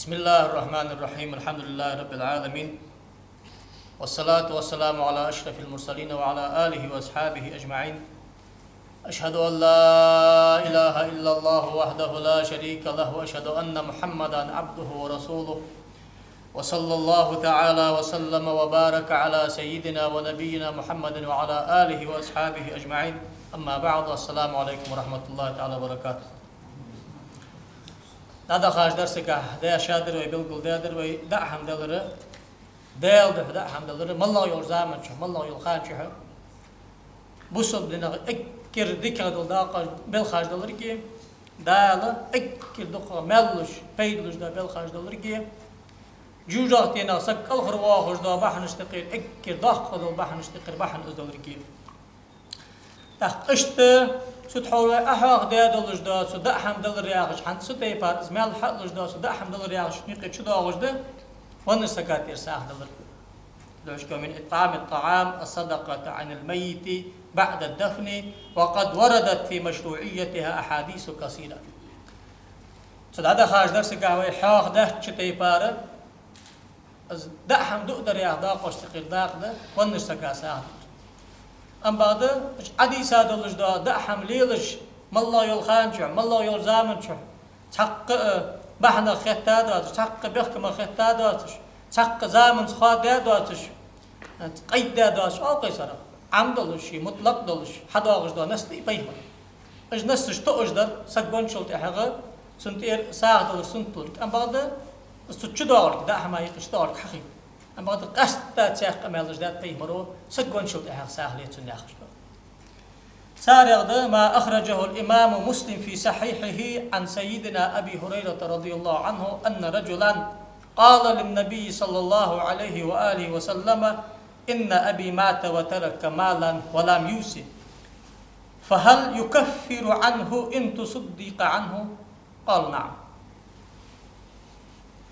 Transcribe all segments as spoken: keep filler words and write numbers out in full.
بسم الله الرحمن الرحيم. الحمد لله رب العالمين. والصلاة والسلام على أشرف المرسلين وعلى آله وأصحابه أجمعين. أشهد أن لا إله إلا الله وحده لا شريك له، وأشهد أن محمدا عبده ورسوله. وصلى الله تعالى وسلم وبارك على سيدنا ونبينا محمد وعلى آله وأصحابه أجمعين. أما بعد، السلام عليكم ورحمة الله تعالى وبركاته. ДӀадахача дарсагахь дешадар вай, белгалдаьдар вай, даа хӀама далар, Даьла духьа даа хӀама далар, моллагӀа йолча заман чухь, моллагӀа йолча хана чухь, бусалба динах эггара дикагӀа дола дакъа белхаш даларга, Дала эггара дукха маьл луш, пайда луш дола белхаш даларга, жожагӀатенах саг кӀалхарвоаккхаш дола бахьанаш тӀехьара эггара доккха дола бахьанаш тӀехьара бахьан из даларга. ТӀаккха иштта цу тӀехьа вай Ӏохьоахадаь долаш дола цу даа хӀама далар яхаш, хӀанз цу тайпара из маьл хьалуш дола цу даа хӀама далар яхаш, юкъе чудоагӀаш да веннача сага тӀера сагӀа далар. Дошка من إطعام الطعام الصدقة عن الميت بعد الدفن، وقد وردت في مشروعيتها أحاديث كثيرة. Цу дӀадахача дарсагахь вай хьоахадаьча тайпара, из даа хӀама дуадар яха дакъош тӀехьара дакъа да веннача сага сагӀа далар. Амма бакъда, уж Ӏодийца долаш дола даа хӀама лелаш, моллагӀа йолча хана чухь, моллагӀа йолча заман чухь, цхьаккха а бахьанах хетта доацаш, цхьаккха а бехкамах хетта доацаш, цхьаккха а заманца хоадаь доацаш, къайдаь доацаш, оалаш хул царех, Ӏам долаш, мутлакъ долаш, хьадоагӀаш дола насс да из пайхамара. Уж нассаш тоъаш дар саг венначул тӀехьагӀа цунна тӀера сагӀа далар суннат долга. Амма бакъда, из цу чу доагӀарг, даа хӀама юкъе чу доагӀарг хьахийна. Амма бакъда къаьстта цхьа къамаьлаш даьд пайхамара, саг венначул тӀехьагӀа сагӀа ле цунна яхаш дола. Царех да ما أخرجه الإمام مسلم في صحيحه عن سيدنا أبي هريرة رضي الله عنه أن رجلا قال للنبي صلى الله عليه وآله وسلم: إن أبي مات وترك مالا ولم يوص، فهل يكفر عنه إن تصدق عنه؟ قال: نعم.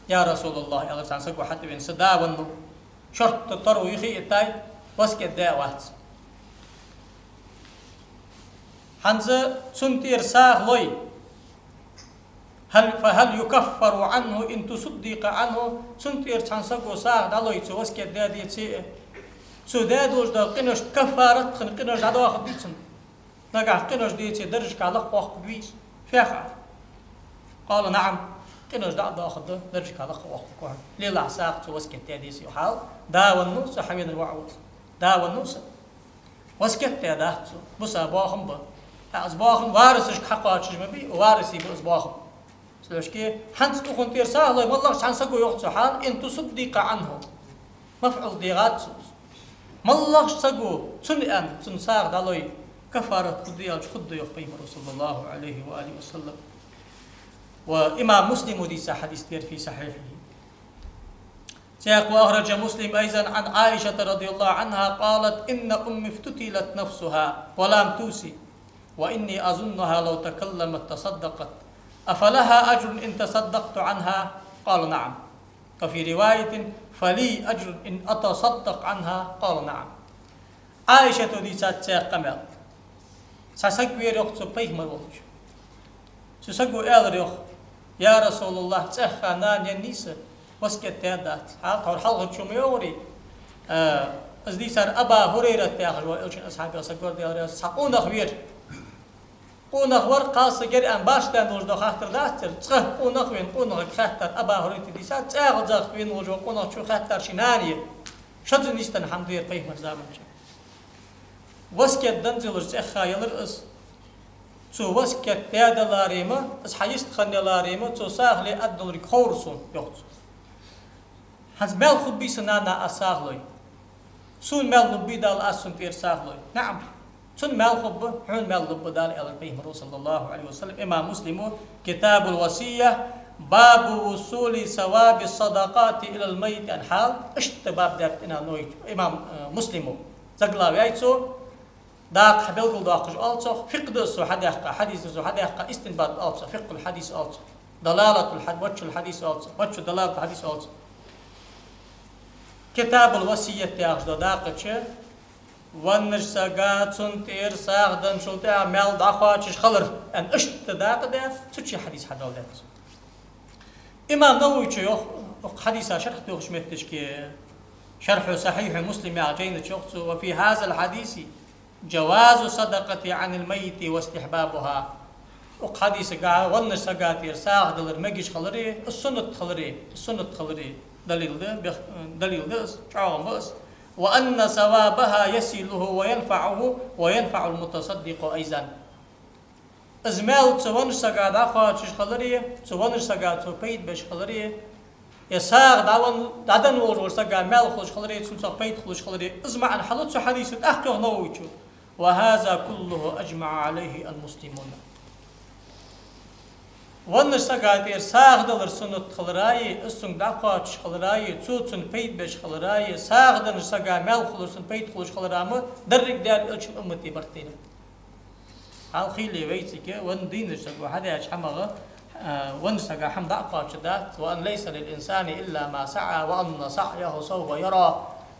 يا رسول الله, аьлар цхьан саго, хьатӀавена са да веннав, шортта торо юхе а эттай, васкет даь а вац. ХӀанз цунна тӀера сагӀа лой, هل، فهل يكفر عنه إن تصدق عنه, цунна тӀера цхьан саго сагӀа дӀалой, цо васкет даь деце а, цо даь долаш дола къиношта каффарат хинна къинош дӀадоахаргдий цунна? Нагахь къинош деце, даржашка лакхвоаккхаргвий из? Фехьа. قال: نعم. Къинош дӀа а доахаргда, даржашка лакхвоаккхаргва хьона. Лелахь сагӀа, цо васкет даь деце а. Хьал, да веннав, цу хьавенар воӀ ва из. Да веннав са. Васкет даь дац цо. Буса боахам ба. ТӀаккха из боахам варисашка хьакхоачаш ма бий, варисий ба из боахам. Цудухьа хӀанз укхунна тӀера сагӀа лой, моллагӀча цхьан саго, йоах цо, хьал, إن تصدق عنه. МафӀул дегӀац цо. МоллагӀча саго цунна аьнна, цунна сагӀа дӀалой, каффарат хургда аьлча, хургда, йоах пайхамара, صلى الله عليه وآله وسلم. Ва имам Муслима дийца хьадис да ер في صحيحه. Цхьаькха وأخرج مسلم أيضا عن عائشة رضي الله عنها قالت: إن أمي افتتلت نفسها ولم توص، وإني أظنها لو تكلمت تصدقت، أفلها أجر إن تصدقت عنها؟ قال: نعم. وفي رواية: فلي أجر إن أتصدق عنها؟ قال: نعم. Ӏайшата дийцад цхьаькха къамаьл. Цхьа саг вера, йоах цо, пайхамар волча. Цу саго аьлар, йоах: يا رسول الله, цӀаьхха нана еннай са, васкет даь дац. Хьал, тхьовра хьалхарчо ма йоахарий, а, из дийцар Аба ХӀурайрат яхаш вола Элчан асхьабех саг вар, Даьла раьза хилва цунна, цхьа къонах вера. Къонах вар, кхалсаг яр аьнна башха даьнна долаш дола хаттар дац ер. Цкъа къонах вена, къонахага хаьттар Аба ХӀурайрата дийцад, цӀагӀа захка вена волча къонахчо хаьттар ший нана я. Шозза нийсденна хӀама да ер пайхамара заман чу. Васкет данзалаш цӀаьхха елар из. Цо васкет даь даларе ма, из хьа йистхинна яларе ма, цо сагӀа ле аргдолга ховр сона, йоах цо. ХӀанз маьл хургбий са нана аз сагӀа лой? Сона маьл лургбий Дала аз цунна тӀера сагӀа лой? نعم. Цунна маьл хургба, хьона маьл лургба Дала, аьлар пайхамара, صلى الله عليه وسلم. Имам Муслима, كتاب الوصية، باب وصول ثواب الصدقات إلى الميت, аьнна хьал, иштта баб даьд имам, э, Муслима. Заглавие яьй цо, дакъа хьабелгалдоаккхаш оал цох, фикъхӀ да из цо хьадаьккха, хьадис да из цо хьадаьккха, истинбат оал цох, фикъхӀул хьадис оал цох, далалатул хьад-, ваджхӀул хьадис оал цох, ваджхӀу далалатул хьадис оал цох. Китабул васият яхаш дола дакъа чу, веннача сага цунна тӀера сагӀа денначул тӀехьагӀа маьл дӀакхоачаш хилар, аьнна, иштта дакъа даьд, цу чу хьадис хьадоаладаьд цо. Имам Нававе йоах, укх хьадиса шархь дувцача метташка, «Шархьу Сахьихьи Муслим» яхача жайна чу йоах цо: «وفي هذا الحديث جواز الصدقة عن الميت واستحبابها». Укх хьадисага веннача сага тӀера сагӀа далар мегаш хилари, из суннат хилари, из суннат хилари далил да, бех-, далил да из, чӀоагӀа ма из. «وأن ثوابها يصله وينفعه وينفع المتصدق أيضا». Из маьл цу веннача сага дӀакхоачаш хилари, цу веннача сага цо пайда беш хилари, е сагӀа дӀавенна, дӀаденна волаш волча сага маьл хулаш хилари, цунна цох пайда хулаш хилари, из маӀан хьалу цу хьадисо, тӀаккха йоах Нававе: «وهذا كله أجمع عليه المسلمون». Веннача сага тӀера сагӀа далар суннат хилари, из цунга дӀакхоачаш хилари, цо цунна пайда беш хилари, сагӀа деннача сага маьл хулар, цунна пайда хулаш хилара ма деррига Даьла Элчан уммата барт тайнаб. Хьал хийла вайцига, венна дийнача саго хьадаьча хӀамах, а, веннача сага хӀама дӀакхоачаш дац: «وأن ليس للإنسان إلا ما سعى وأن سعيه سوف يرى».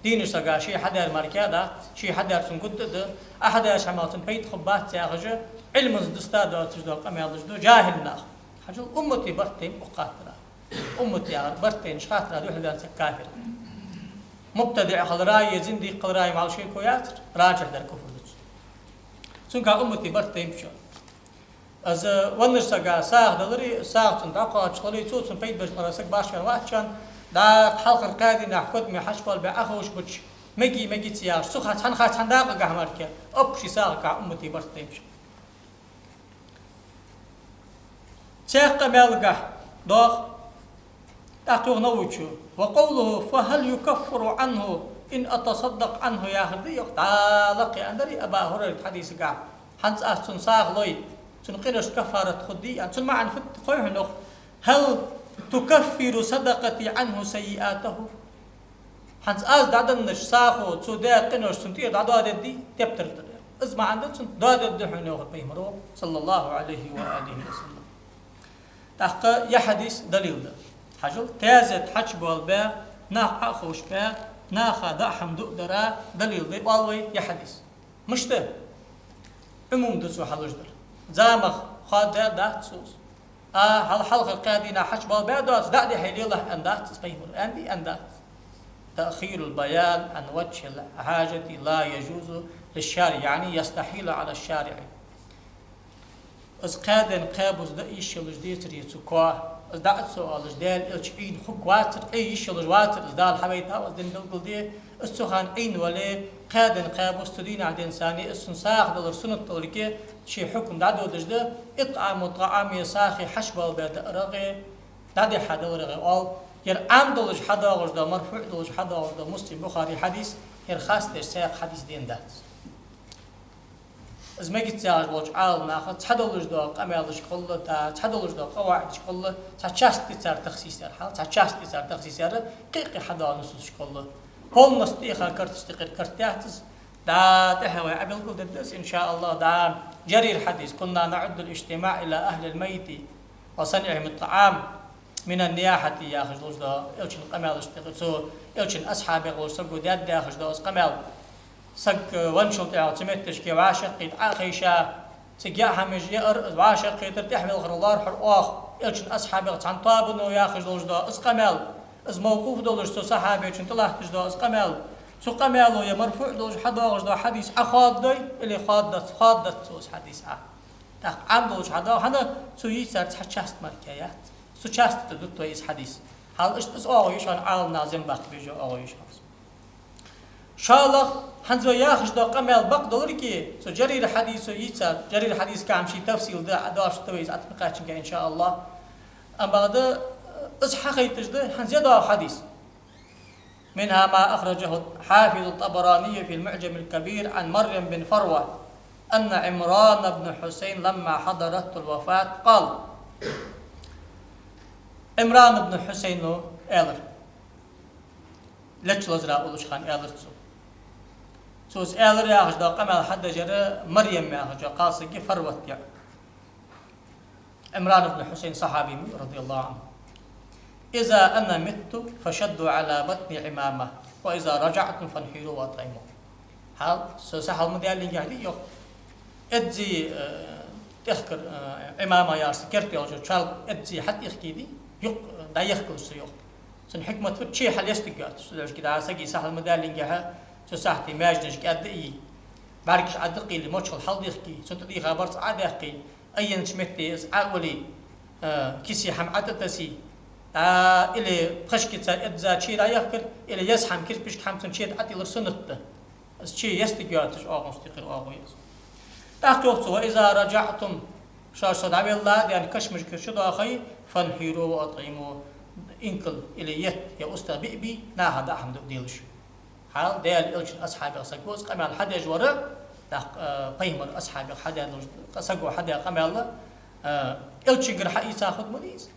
Дийнача сага ше хьадаьр мара дац, ше хьадаьр цунна гургда, Ӏа хьадаьча хӀамах цунна пайда хургбац яхаш, Ӏилманца дуста доацаш дола къамаьлаш да жахӀил наха. Хьажал, уммата барт тайнаб укх хаттара. Уммат яхар барт тайна хаттара духьал ваьнна саг кафир. МубтадиӀ хилари, е зиндикъ хилари, мел шеко яцар, ражихь дар куфр да цун. Цунга уммата барт тайнаб шо. Из веннача сага сагӀа далари, сагӀа цунна дӀакхоачаш хилари, цо цунна пайда беш хилари саг башха ваьнна вац шоана, дӀа хьалхарча кхаь дийнахьа кодаме хьачубоалабаь Ӏоховшабича, меги, мегаций яхаш, цу хаттара цхьан, цхьан, цхьан дакъа гахьа мара, оп ший сагӀа кхы уммата барт тайнаб шо. Цхьаькха маьлага доагӀа, тӀаккха йоах Нававе: «وقوله: فهل يكفر عنه إن أتصدق عنه» яхар да йоах, дӀа лакхе аьннадар Абу Хурайрата хьадисага. ХӀанз аз цунна сагӀа лой, цун къиношта каффарат хургдий аьнна. Цун маӀан фуд хой хьона йоах: «هل تكفر صدقتي عنه سيئاته؟» ХӀанз аз дӀаденнача сагӀо цо даь къинош цунна тӀера дӀадоадергдий тептар тӀара? Из маӀан да цун, доадергда хьона йоах Пайхамаро, صلى الله عليه وآله وسلم. ТӀаккха ер хьадис далил да. Хьажал, таьзет хьачубоалабаь, нах Ӏоховшабаь, наха даа хӀама дуадар далил да, оал вай, ер хьадис. Мишта? Ӏумум да цо хьалуш дар. Замах хоададаь дац цо из. А, хьал-, хьалхарча кхаь дийнахьа хьачубоалабаь доацаш, дӀа а дихье лелахь аьнна дац из Пайхамаро. Аьннадий? Аьннадац. تأخير البيان عن وجه الحاجة لا يجوز للشارع، يعني يستحيل على الشارع. Из кхаь ден кхаь бус даа йиш йолаш децаре цу коа, из дӀа а ца оалаш, Даьла Элча Ӏийна хургвацар, Ӏе йиш йолаш вацар, из Дала хьавайтав из дин белгалде, из цу хана Ӏийна вале, кхаь ден кхаь бус цу дийнахьа денз санна, из цунна сагӀа далар суннат долга ший хьукам дӀадодаш да, إطعام الطعام, сагӀа хьачубоалабаь даарах, дӀадихьа даларах оал, ер Ӏам долаш хьадоагӀаш да, марфуӀ долаш хьадоагӀаш да Муслим, Бухари хьадис, ер хас деш цхьаккха хьадис денна дац. Из мегаций яхаш болча Ӏаламнаха цхьадолаш дола къамаьлашка гӀолла, та цхьадолаш дола къаваӀидашка гӀолла, цхьа часть да цар тахсис яьр хьал, цхьа часть да цар тахсис яьр, кхы-кхы хьадоагӀа нусусашка гӀолла. Полностью тӀехьа карташ тӀекхир карт яц из, дӀа тӀехьа вай Ӏобелгалдергда из, إن شاء الله, дӀа. Джарир хьадис: «كنا نعد الاجتماع إلى أهل الميت وصنعهم الطعام من النياحة» яхаш долаш да, Элчан къамаьлашта тӀехьа, цу Элчан асхьабех волча саго даьд яхаш да из къамаьл. Саг, э, венначул тӀехьагӀа цу метташка вӀашагӀкхийтта Ӏохайша, цига яа хӀамаш яар, вӀашагӀкхетар, тӀехьавелхар лоархӀар оаха, Элчан асхьабех цхьан тоабано яхаш долаш да из къамаьл. Из мавкъуф долаш цу сахьабечунна тӀалатташ да из къамаьл. Цу къамаьло е марфуӀ долаш хьадоагӀаш да хьадис Ӏохоададаьдий, или хоададац, хоададац цо из хьадис Ӏа. ТӀаккха Ӏам долаш хьадоагӀа, хӀана, цо йийцар цхьа часть мара яц. Цу часть тӀа дутт вай из хьадис. Хьал иштта из оагӀув я шоана, Ӏаламнаха зем баккха беза оагӀув я шоана из. ШоллагӀа, хӀанз вай яхаш дола къамаьл бакъдолга, цу Джарир хьадисо йийцар, Джарир хьадиса кхы ший тафсил да, Ӏа дош да вай из атмикъачинга, إن شاء الله. Амма бакъда, из хьахайташ да хӀанз ер доагӀа хьадис. منها ما أخرجه الحافظ الطبراني في المعجم الكبير عن مريم بن فروة أن عمران بن حسين لما حضرته الوفاة قال: Ӏимран ибн Хьусайно аьлар, лечча лазара уллача хана аьлар цо. Цо из аьлар яхаш дола къамаьл хьадеш яр Марьям яхача кхалсага Фарвата яӀ. Ӏимран ибн Хьусайн сахьаби ма вий, رضي الله عنه: «إذا أنا مت فشدوا على بطني عمامة، وإذا رجعتم فانحروا وأطعموا». Хьал, со сахьал ма даьллинге хьадий, йоах. Эдзи, э, тӀехкар, э, Ӏимама яхаш керта йолча чалга эдзи хьатӀаихкийдий, юкъ дӀаехкалаш цо йоах. Цун хьикмат фу да, чу хьал естаргйоацаш. Цу дешашка дӀа сага сахьал ма даллингехьа, цу сахьте маьженаш кӀаьдда а йий, бӀаргаш Ӏодехка или, мочхал хьалдехкий, цун тӀадийха барзкъа Ӏодаьккхий, айеннача метте из Ӏоулий, а, кисе хӀама ӀотӀатасий, а, или пхашкаца эдза чу дӀаехкар, или еза хӀама, кирпишка хӀама цун чу ӀотӀаиллар суннат да. Из чу естаргйоацаш оагӀонца тӀакхира оагӀув я из. ТӀаккха йоах цо: «وإذا رجعتم», шоаш со дӀавелла, даьнна кашамашкара чудоахе, «فانحروا وأطعموا», инкал или етт е устагӀа биъ а бий, наха даа хӀама дуа делаш. Хьал Даьла Элчан асхьабех саг ва из, къамаьл хьадеш вар, тӀаккха, э, пайхамара асхьабех хьадаь долаш, саго хьадаь къамаьл, э, Элчангара хьаийца хургда ма дий из.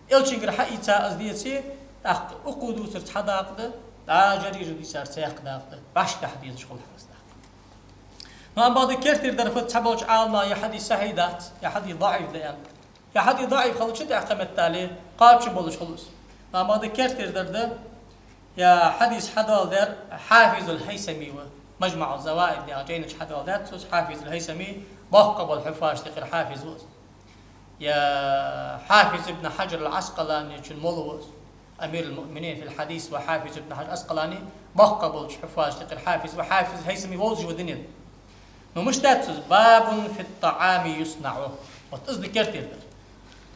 Элчангара хьаийца из деце, тӀаккха укхо дувцарца хьадакъа да, дӀа Жарира дийцарца цхьаькха дакъа да, вӀаштӀехьа дезаш хул хьона из тӀаккха. Но амма бакъда кертера дар фуд, цхьаболча Ӏаламнаха ер хьадис сахьихь дац, ер хьадис даӀиф да аьнна. Ер хьадис даӀиф хилча тӀаккха меттел кхоачам болаш хул из. Но амма бакъда кертера дар да, ер хьадис хьадоаладаьр Хьафизул ХӀайсами ва, МажмаӀу Заваид яхача жайна чу хьадоаладаьд цо из, Хьафизул ХӀайсами боккха бола хьуффазашта юкъера хьафиз ва из. Ер Хьафиз ибн Хьаджар ал-Ӏаскъалани, цун молла ва из. أمير المؤمنين في الحديث ва Хьафиз ибн Хьаджар Ӏаскъалани боккха болча хьуффазашта юкъера хьафиз ва, Хьафиз ХӀайсами вовзаш ва дунен. Но мишта даьд цо из: «باب في الطعام يصنع». Вот из да кертера дар.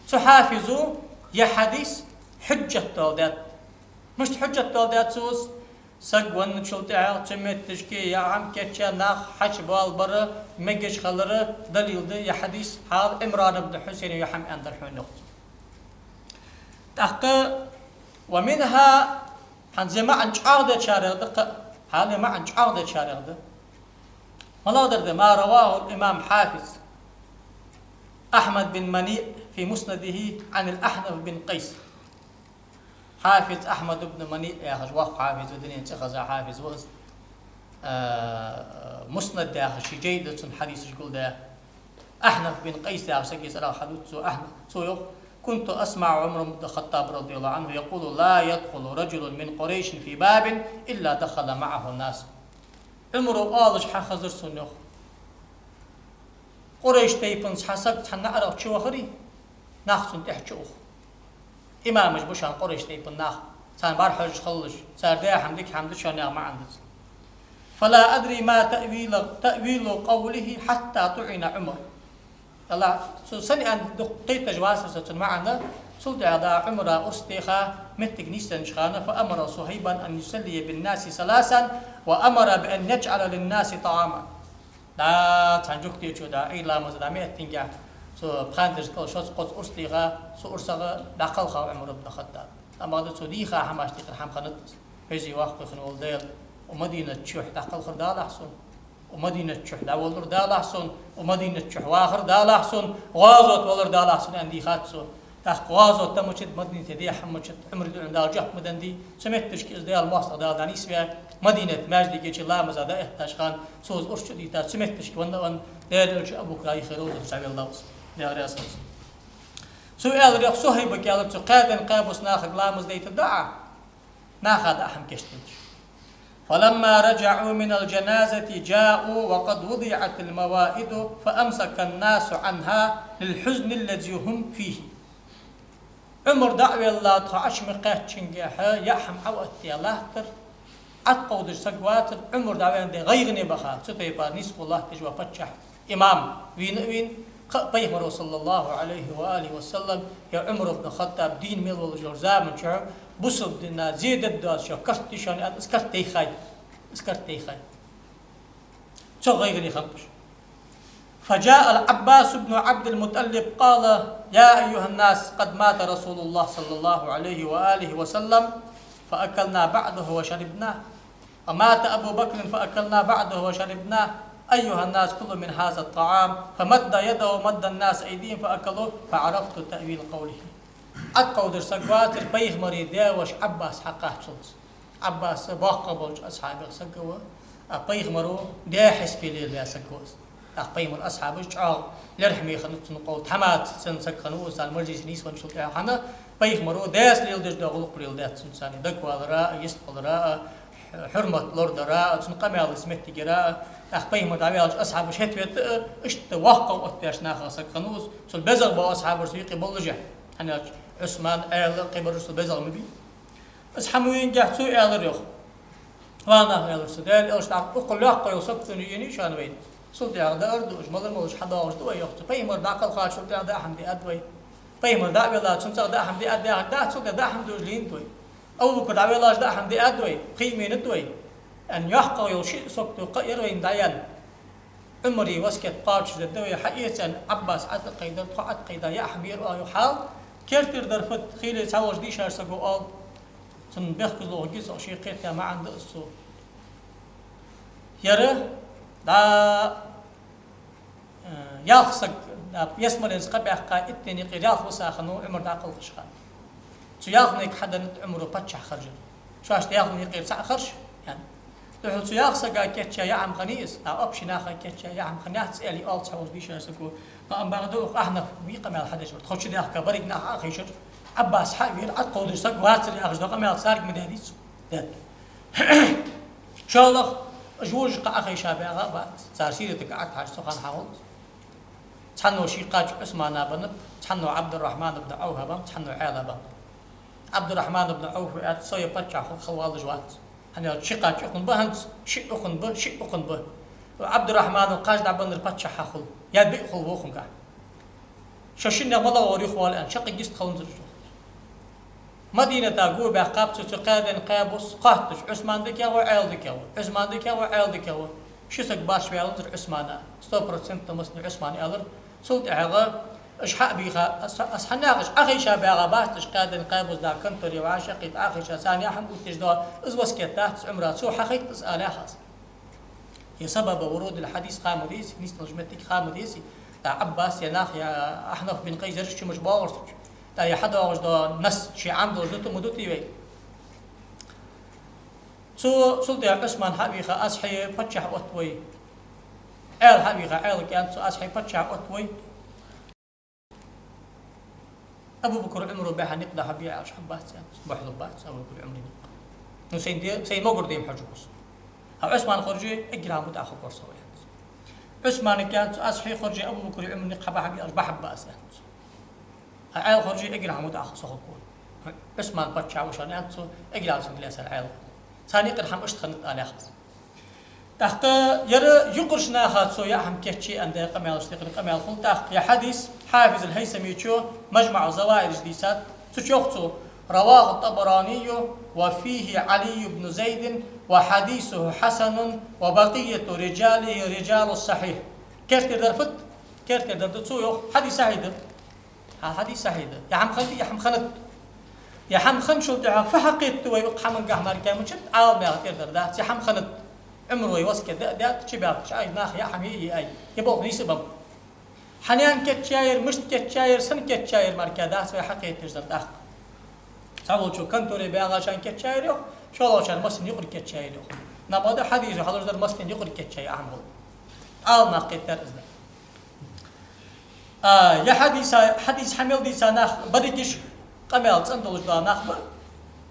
Цу хьафизо ер хьадис хьуджат доаладаьд. Мишта хьуджат доаладаьд цо из? Саг венначул тӀехьагӀа цу метташка ер хӀама кийчъяь нах хьачубоалабара мегаш хилара далил да ер хьадис, хьал Ӏимран ибн Хьусайна ер хӀама аьннадар хьона, йоах цо. ТӀаккха, «ومنها», хӀанз ер маӀан чӀоагӀдечарех да кхы, хьал ер маӀан чӀоагӀдечарех да. МалагӀдар да? «ما رواه الإمام حافظ أحمد بن منيع في مسنده عن الأحنف بن قيس». Хьафиз Ахьмад ибн МаниӀ яхаш воккха хьафиз ва, дунен цӀихеза хьафиз ва из. А, Муснад яхаш ший жай да цун, хьадисаш гулдаь. Ахьнаф бин Къайс яхача сага цӀерагӀа хьадувц цо, Ахьнаф. Цо йоах: «كنت أسمع عمر بن الخطاب رضي الله عنه يقول: لا يدخل رجل من قريش في باب إلا دخل معه الناس». Ӏумара оалаш хьахезар сона, йоах: Къурайш тайпан цхьа саг цхьан наӀарах чувахаре, нах цунна тӀехьа чууху. Имамаш ба шоана Къурайш тайпан нах, царна бӀарахьожаш хилалаш, цар даь хӀама дика хӀама да шоана яха маӀан да цун. «فلا أدري ما تأويل، تأويل قوله حتى طعن عمر». Аллахь, цо сенна аьннад дукха кхеташ вацар со цун маӀан, цул тӀехьагӀа Ӏумара урс теха моттиг нийсденнача хана, «فأمر صهيبا أن يصلي بالناس ثلاثا وأمر بأن يجعل للناس طعاما». ДӀа цхьан жугтичо дӀа Ӏуйра ламаза дӀа ма эттингехь, цо пхаьнтаж кӀал шозза-кхозза урс теха, цу урсагӀа дӀакхелхав Ӏумар ибн Хаттаб. Амма да цо дийха хӀамашта юкъера хӀама хиннад из. Веза-воккха хинна вола Даьла, укх Мадинат чухь дӀакхалхар далахь сона, укх Мадинат чухь дӀаволлар далахь сона, укх Мадинат чухь вахар далахь сона, гӀазот валар далахь сона, аьнна дийхад цо. ТӀаккха гӀазот дан мичад, Мадинате дехьа мичад, Ӏумара дуӀанна Дала жоп ма деннадий, цу метташка из Даьла моастагӀа Дала дӀанийсваь, Мадинат маьждиге чу ламаза дӀаэттача хана, цо из урс чудийтад, цу метташка венна а венна, Даьла Элча Абу Бакра юхе ровзата чу велла ва из. Даьла раьза хилва цунна. Цо аьлар, йоах, Сухайбага аьлар цо: кхаь ден кхаь бус нахага ламаз дайтаргда Ӏа, наха даа хӀама кийчделаш. «فلما رجعوا من الجنازة جاءوا وقد وضعت الموائد فأمسك الناس عنها للحزن الذي هم فيه». Ӏумар дӀавелла тхо Ӏочу ма кхаьччингехьа, яа хӀама Ӏооттаяь латтар, Ӏокховдаш саг вацар, Ӏумар дӀавенна де гӀайгӀане баха, цу тайпара низ хул латташ ва паччахь. Имам вийна а вийна, кхы а Пайхамаро, صلى الله عليه وآله وسلم, е Ӏумар ибн Хаттаб дийна мел волаш йолча заман чухь бусалба дина зе дергдоацаш йола карт дий шоана аьнна, из карт тайхай. Из карт тайхай. Цох гӀайгӀане хиннаб уж. فجاء العباس بن عبد المطلب قال: يا أيها الناس، قد مات رسول الله صلى الله عليه وآله وسلم، فأكلنا بعده وشربنا. ومات أبو بكر فأكلنا بعده وشربنا. أيها الناس، كلوا من هذا الطعام. فمد يده ومد الناس أيديهم فأكلوا، فعرفت تأويل قوله. Ӏокховдаш саг вацар, Пайхамара даь-воша Ӏаббас хьакхаччалца. Ӏаббас боккха болча асхьабех саг ва, а Пайхамара даь хьисапе лелаваь саг ва из. ТӀаккха Пайхамара асхьабаш чӀоагӀа лерхӀаме хиннад цун къовл, тхьамада санна саг хиннав из, царна мажлисе нийсвенначул тӀехьагӀа. Пайхамара даьца леладеш дола гӀулакх леладаьд цунца, дагавалара а, йистхилара а, хьурмат лорадара а, цун къамаьлаца моттиг яра а. ТӀаккха Пайхамар дӀаваьлча асхьабаш хӀета-вета а, иштта воккхагӀа оттаваьча нахах саг хиннав из, цул безагӀа бола асхьабаш цу юкъе боллашехь. ХӀана аьлча Ӏусман, Ӏаьла, кхыбараш цу безагӀа ма бий. Из хӀама вайна гехь цо аьлар йоах. Ва нах, аьлар цо, Даьла Элча, укхул лакха йола сагото еннай шоана вайна. Цул тӀехьагӀа даар ду уж, малар-малаш хьадоагӀаш да вай, йоах цо. Пайхамар дӀакхалхачул тӀехьагӀа даа хӀама диад вай. Пайхамар дӀавеллача, цунна цӀагӀа даа хӀама диад, даа, цул тӀехьагӀа даа хӀама ду уж лийннад вай. Абу Бакр дӀавеллача даа хӀама диад вай, кхы а менад вай. Аьнна, йоккха йола ши сагото кхы а яр вайна дӀаяьнна. Ӏумара васкет кхоачашдергда вай, хьаэца, аьнна, Ӏаббас ӀотӀакхайдар, тхо ӀотӀакхайда, яа хӀама яр оаха хьал, керттердар фуд, хийла цхьаволча дийшача саго оал. Цун бехказло гиса ший кхетадаь маӀан да из цо. Яр, дӀа, э, ялх саг, да, ялсмаленца кхаъ баьккха, иттанна юкъера ялх висача хана Ӏумар дӀакхалхача хана. Цу ялханнега хьаденнад Ӏумара паччахь харжар. Шоашта ялханна юкъера цаӀ харжа, аьнна. Духхьал цу ялх сага кийчъяь яа хӀама хиннай из, а общий наха кийчъяь яа хӀама хиннаяц, аьле оал цхьаволча дийшача саго. Ма амма бакъда укх Ӏахнафа вий къамаьл хьадеш вар. Тхо чудехка берригаш нах Ӏохайшар, Ӏаббас хьавера, ӀотӀакховдаш саг вацар яхаш дола къамаьл царга ма даьдий цо. Даьд. ШоллагӀа, уж вожаш кхы Ӏохайша багӀа а бац, цар сиратага ӀотӀахьажача цу хана хьахул из. Цхьанне ший кхача Ӏусмана беннаб, цхьанне Ӏабдуррахьман ибн Ӏавфа беннаб, цхьанне Ӏаьла беннаб. Ӏабдуррахьман ибн Ӏавфа аьннад: «Со ер паччахь хургхилар валлаш вац. ХӀана аьлча ши кхача укхун ба хӀанз, шиъ укхун ба, шиъ укхун ба. Ӏабдуррахьмана кхаж дӀабеннар паччахь хьахул, е биъ хул укхунгахь. Шо шиннех малагӀвар юхавоал», — аьнна, шаккхе гистхиланзар уж. Мадината го баьккхаб цо, цу кхаь ден, кхаь бус хотташ: «Ӏусман дикагӀа ва, Ӏаьла дикагӀа ва? Ӏусман дикагӀа ва, Ӏаьла дикагӀа ва?» Ши саг башха ваьннавар Ӏусмана. Сто процентов массане Ӏусмана аьлар. Цул тӀехьагӀа уж хьа а бийха, ас, ас хьаннахаш Ӏохайша багӀа бац уж, кхаь ден, кхаь бус да конторе вӀашагӀкхийтта Ӏохайша, царна яа хӀама оттаеш да, из васкет дац Ӏумара, цо хьахайтад из, аьлар аз. Е сабаб ворудил хьадис ха ма дезий, нийсденнача моттиге ха ма дезий, тӀа Ӏаббас, е нах, е Ахьнаф бин Къайс, ераш чу муш боагӀаш цу чу. ТӀа е хьадоагӀаш да насс, ше Ӏамдалаш да ту ма дутий вай. Цо, цул тӀехьа Ӏусман хьавийха: «Аз хье паччахь отт вай». Ӏаьла хьавийха, Ӏаьлага аьннад цо: «Аз хье паччахь отт вай». Абу Бакр Ӏумара баьха никъ да хьа бе аьлча, хьабац аьннад цо. Бахьалургбац Абу Бакр Ӏумара никъ. Ну, сайна де, сайна могар де ма хьожаргва со. А Ӏусман хоржий, эггара хьалха мутӀахьа хургва со, аьннад цо. Ӏусманага аьннад цо: «Аз хье хоржий, Абу Бакр Ӏумара никъ хьа бахьа бе аьлча, бахьаргба аз», — аьннад цо. А Ӏаьла хоржий, эггара хьалха мутӀахьа со хургва. Ӏусман паччахь ва шоана, аьннад цо, эггара хьалха цунга лаьцар Ӏаьла. Царна юкъера хӀама иштта хиннад, аьлар аз. ТӀаккха ер юкъерча наха цо яа хӀама кийчъяь аьнна даь къамаьлашта юкъера къамаьл хул. ТӀаккха ер хьадис Хьафиз аль-ХӀайсамечо Мажмаъу Заваидаш дийцад, цу чу йоах цо: «رواه الطبراني وفيه علي بن زيد وحديثه حسن وبقية رجاله رجال الصحيح». Керттердар фуд? Керттердар да, цо йоах, хьадис сахьихь да. Хьа, хьадис сахьихь да. Е хӀама хиннад, е хӀама хиннад. Е хӀама хинначул тӀехьагӀа фу хьакхетаду вай укх хӀамангахь мара, кхы мичад Ӏаламнаха тӀера дар дац. Е хӀама хиннад, Ӏумара васкет даь, даьд, чубаьхкача, ай, наха яа хӀама йиъ, ай, е болх нийса ба. Хьанна кийчъяьяр, мишта кийчъяьяр, сенна кийчъяьяр мара дац вай хьакхеташ дар тӀаккха. Цхьаволчо конторе багӀачарна кийчъяьяр йоах, шоллагӀчарна массанена юкъера кийчъяьяр йоах. Набада хьадис хьалуш дар массанена юкъера кийчъяь хӀама ба. Ӏаламнаха кхетадаьр из да. А, е хьадиса, хьадис хьа мел дийца нах берригаш къамаьл цӀена долаш дола нах ба.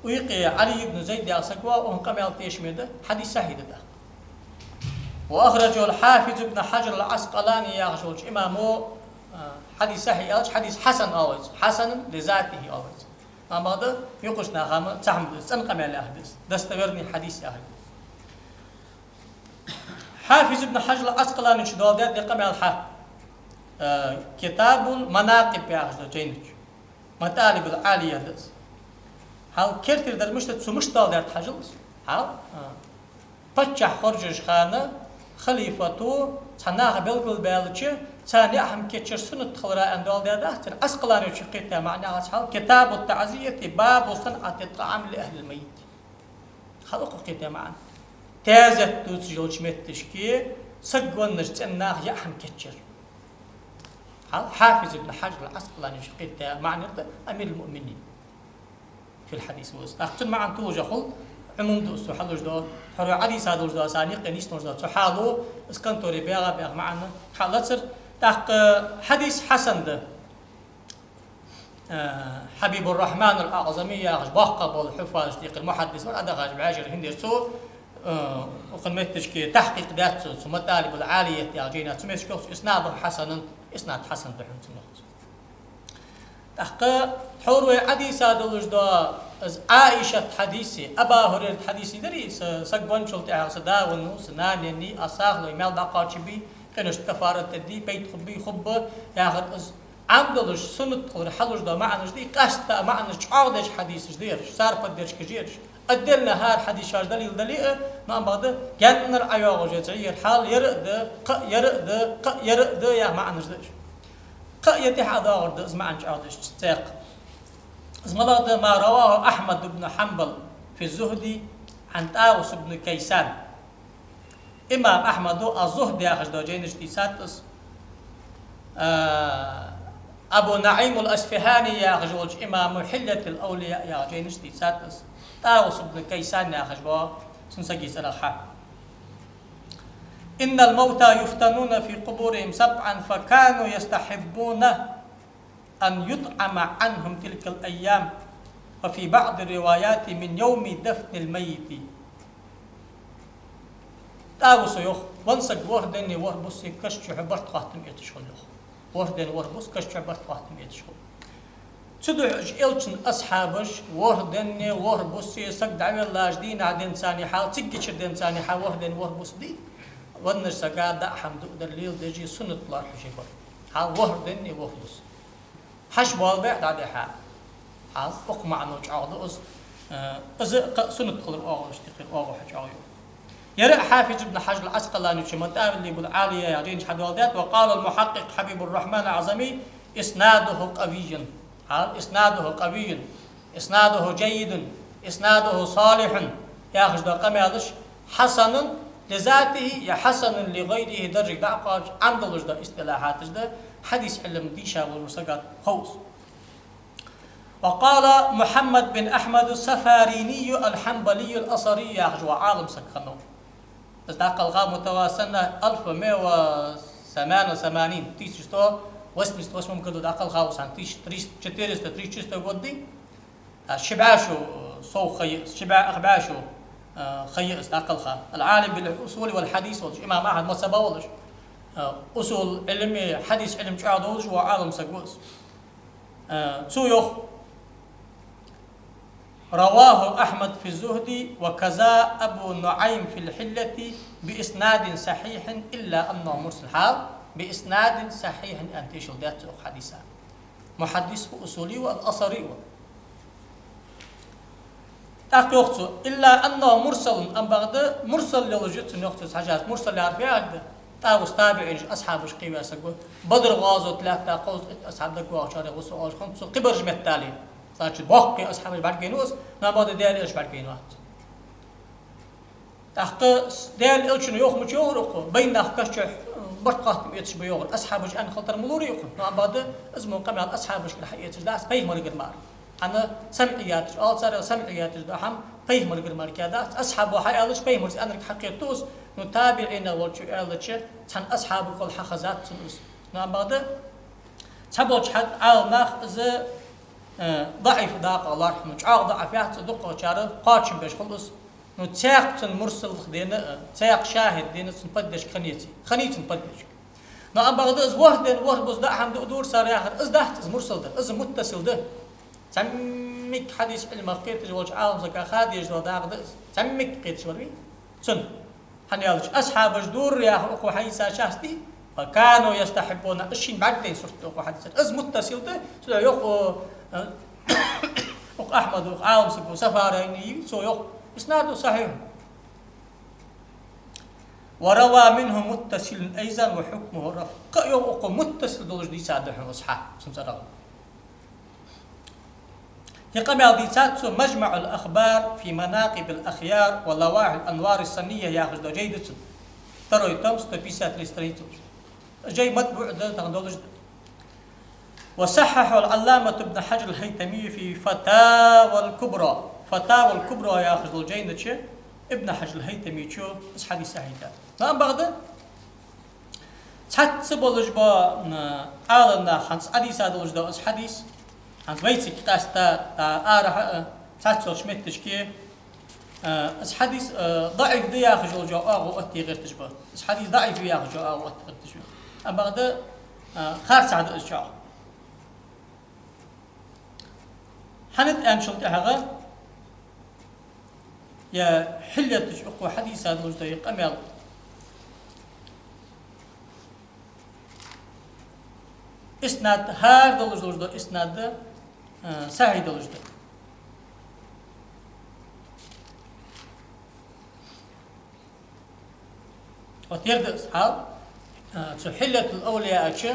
Укх юкъе Ӏали ибн Зайд яха саг ва, укхун къамаьл тешаме да, хьадис сахьихь да тӀаккха. وأخرجه الحافظ ابن حجر العسقلاني яхаш волча имамо, а, хьадис сахьихь аьлча, хьадис хьасан оал вай цох, حسن لذاته оал вай цох. Амма да юкъерча наха ма цхьа хӀама да из, цӀена къамаьл яхар да из, достоверный хьадис яхар да из. Хьафиз ибн Хьажар аль-Ӏаскъаланечо доаладаьд ер къамаьл хьа, э, Китабуль-Манакъиб яхаш долча жайна чу, МатӀалибуль-Ӏалия да из. Хьал керттердар мишта да, цо мишта доаладаьд хьажал из. Хьал, а, паччахь хоржача хана халифато цхьа наха белгалбаьлча, царна яа хӀама кийчъяр суннат хилара аьнна доаладаьд цар. Ӏаскъаланечо кхетадаь маӀан яхац хьал: «كتاب التعزية باب صنعة الطعام لأهل الميت». Хьал укхо кхетадаь маӀан: таьзет дувцаш йолча метташка саг веннача цӀен наха яа хӀама кийчъяр. Хьал Хьафиз ибн Хьажар аль-Ӏаскъаланечо кхетадаь маӀан яр да Амируль-Муъминин фил хьадис ва из. ТӀаккха цун маӀан тулжа хул, Ӏумум да из цо хьалуш дола, хӀара Ӏадийса долаш дола, са никъе нийсденна долаш дола цу хьало, из конторе багӀа, багӀа маӀан хьалацар. ТӀаккха хьадис хьасан да. Э, Хьабибур-Рахьман аль-АӀзами яхаш боккха бола хьуффазашта юкъера мухьаддис вар, Ӏадахаш вӀаьшера хӀинда яр цо, э, укхун метташка тахькъикъ даьд цо, цу МатӀалибуль-Ӏалият яхача жайна, цу метташка йоах цо: «إسناده حسن», иснад хьасан да хьона цун, йоах цо. ТӀаккха тхьовра вай Ӏодийца долаш да из Ӏаишат хьадиси, Аба ХӀурайрат хьадиси дарий, са, саг венначул тӀехьагӀа са да веннав, са нана еннай, аз сагӀа лой, маьл дӀакхоачаргбий, къиношта кафарат дергдий, пайда хургбий, хургба, яхар из Ӏам долаш, суннат хилар хьалуш да маӀанаш да, и къаьстта маӀанаш чӀоагӀдеш хьадисаш да ераш, цар поддержка еш ераш. Отдельно хӀара хьадисаш далил дале а, но амма бакъда, гаьннара ӀойоагӀаш я цу ер хьал, ер а да, кхы а ер а да, кхы а ер а да, яха маӀанаш да уж. Кхы а ер тӀехьа а доагӀар да из маӀан чӀоагӀдеш цхьаькха. Из малагӀа да: ما رواه أحمد بن حنبل في الزهد عن طاووس بن كيسان. Имам Ахьмада «Аз-Зухд» яхаш дола жайнаш дийцад из. А, Абу НуӀайм ал-АсфахӀани яхаш волча имама «Хьилятул-Авлия» яхача жайнаш дийцад из. ТӀаус ибн Кайсан яхаш ва цун сага цӀерагӀа. إن الموتى يفتنون في قبورهم سبعا فكانوا يستحبون أن يطعم عنهم تلك الأيام، وفي بعض الروايات من يوم دفن الميت. ТӀавуса йоах, венна саг ворхӀ денна, ворхӀ бус каша чу барт хоаттам эцаш хул йоах. ВорхӀ денна, ворхӀ бус каша чу барт хоаттам эцаш хул. Цудухьа уж Элчан асхьабаш ворхӀ денна, ворхӀ бус саг дӀавеллача дийнахьа денз царна хьал, циггача денз царна хьал ворхӀ денна, ворхӀ бус дий, веннача сага даа хӀама дуадар леладеш суннат лоархӀаш бар. Хьал ворхӀ денна, ворхӀ бус. Хьаш боалабаь дӀадихьа. Хьал укх маӀано чӀоагӀа да из, э, из кхы а суннат хилар оагӀув, иштта хилар оагӀув хьа чӀоагӀа ю. Ер а Хьафиз ибн Хьажар ал-Ӏаскъаланийс «Маталибул-Ӏалия» яхача жайна чу хьадоаладаьд: وقال المحقق حبيب الرحمن الأعظمي: إسناده قوي. Хьал, إسناده قوي. إسناده جيد، إسناده صالح яхаш да къамаьлаш, حسن لذاته я حسن لغيره даржага дӀакхоачаш Ӏам долаш да истилахьаташ да, хьадис Ӏилма дийша волча сага ховш. وقال محمد بن أحمد الصفاريني الحنبلي الأثري яхаш ва Ӏалам саг хиннав. Из дӀакхелха متوسط سنة ألف ومائة وثمانية وثمانين, тысяча сто восемьдесят восьмом году дӀакхелха ва, цхьан тысяча триста, четыреста тридцать шестой год дий. А, ши бӀаь шу сов ха я из, ши бӀаь, ах бӀаь шу, а, ха я из дӀакхелха. العالم بالأصول والحديث волаш, имам Ахьмада мазхӀаба волаш, а, усул Ӏилма, хьадис Ӏилма чӀоагӀа долаш ва Ӏалам саг ва из. А, цо йоах: رواه أحمد في الزهد وكذا أبو نعيم في الحلية بإسناد صحيح إلا أنه مرسل. Хьал, بإسناد صحيح аьнна тешал даьд цо укх хьадиса. Мухьаддис ва, усули ва, ал-Асари ва. ТӀаккха йоах цо: إلا أنه مرسل, амма бакъда мурсал йолаш я цун, йоах цо, хьажац. Мурсал яхар фу яхилга да? ТӀавус табиӀинаш, асхьабаш кхийна саг ва. Бадр гӀазот лаьтта кхузткъа итт асхьаб дагавоагӀачарех ва со оалаш хиннав, цо кхыбараш меттел. Значит, боккхий асхьабаш бӀаргагайнав из, но амма бакъда Даьла Элча бӀаргагайнавац. ТӀаккха с-, Даьла Элчано йоах мича йоахар укхо, байна нах каша чу, э, барт хоаттам эцаш ба йоахар, асхьабаша аьнна хила тара ма лорий укхо, но амма бакъда из мо къамаьл асхьабашкара хьаэцаш дац, пайхамарагара мара. ХӀана, самӀияташ, оал царех, самӀияташ да хӀама, пайхамарагара мара кхы дац. Асхьабо хьааьлча, пайхамарца аьннарг хьакхетаду из, но табиӀинех волчо аьлча, цхьан асхьабагахула хьахезад цунна из. Но амма бакъда цхьаболча хьа-, Ӏаламнаха из, э, даӀиф дакъа лоархӀ, но чӀоагӀа даӀиф яц, дукхагӀчар кхоачам беш хул из. Но цхьаькха цунна мурсалах дена а, цхьаькха шахӀид дена а цунна поддержка хиннаяций. Хиннай цунна поддержка. Но амма бакъда из ворхӀ денна, ворхӀ бус даа хӀама дуадар цар яхар, из дац из мурсал дар, из муттасил да. Цхьаммик хьадис Ӏилмах кхеташ волча Ӏалам сага ха дезаш дола дакъа да из. Цхьаммик кхеташ вар вий? Цунна. ХӀана аьлча, асхьабаша дора яхар укхо хьадисача части, فكانوا يستحبون, из шийна бӀаргадайна сурт да укхо хьадисача. Из муттасил да, цудухьа йоах, о, э, укх Ахьмада, укх Ӏалам саго, Сафарини, цо йоах: إسناده صحيح. وروى منه متصلا أيضا وحكمه الرفع. Кхы а йоах укхо муттасил долаш дийцад хьона из хьа, цун цӀерагӀа. ХӀаьта къамаьл дийцад цо «مجمع الأخبار في مناقب الأخيار ولوائح الأنوار السنية» яхаш дола жай да цун. Второй том, сто пятьдесят три страница. Жай матбуӀ да, тахан долаш да. وصححه العلامة ابن حجر الهيتمي في فتاوى الكبرى. Фатава ал-Кубра яхаш дола жайна чу Ибн Хьажар ал-ХӀайтамечо из хьадис сахьихь даьд. Но амма бакъда цхьацца болаш ба, м, Ӏаламнаха хӀанз Ӏодийца долаш да из хьадис. ХӀанз вайцига къаьстта, а, арахьа а, цхьацца йолча метташка, а, из хьадис, а, даӀиф да яхаш йола оагӀув отте гӀерташ ба. Из хьадис даӀиф я яхаш йола оагӀув отте гӀерташ ба. Амма бакъда, а, харцахьа да из чӀоагӀа. ХӀана аьнначул тӀехьагӀа, е хьиллат чу укхо хьадийца долаш да е къамаьл. Иснад хӀара долаш долаш да, иснад, а, сахьихь долаш да. Вот ер да из хьал, а, цу Хьиллатул-Авлияъ чу,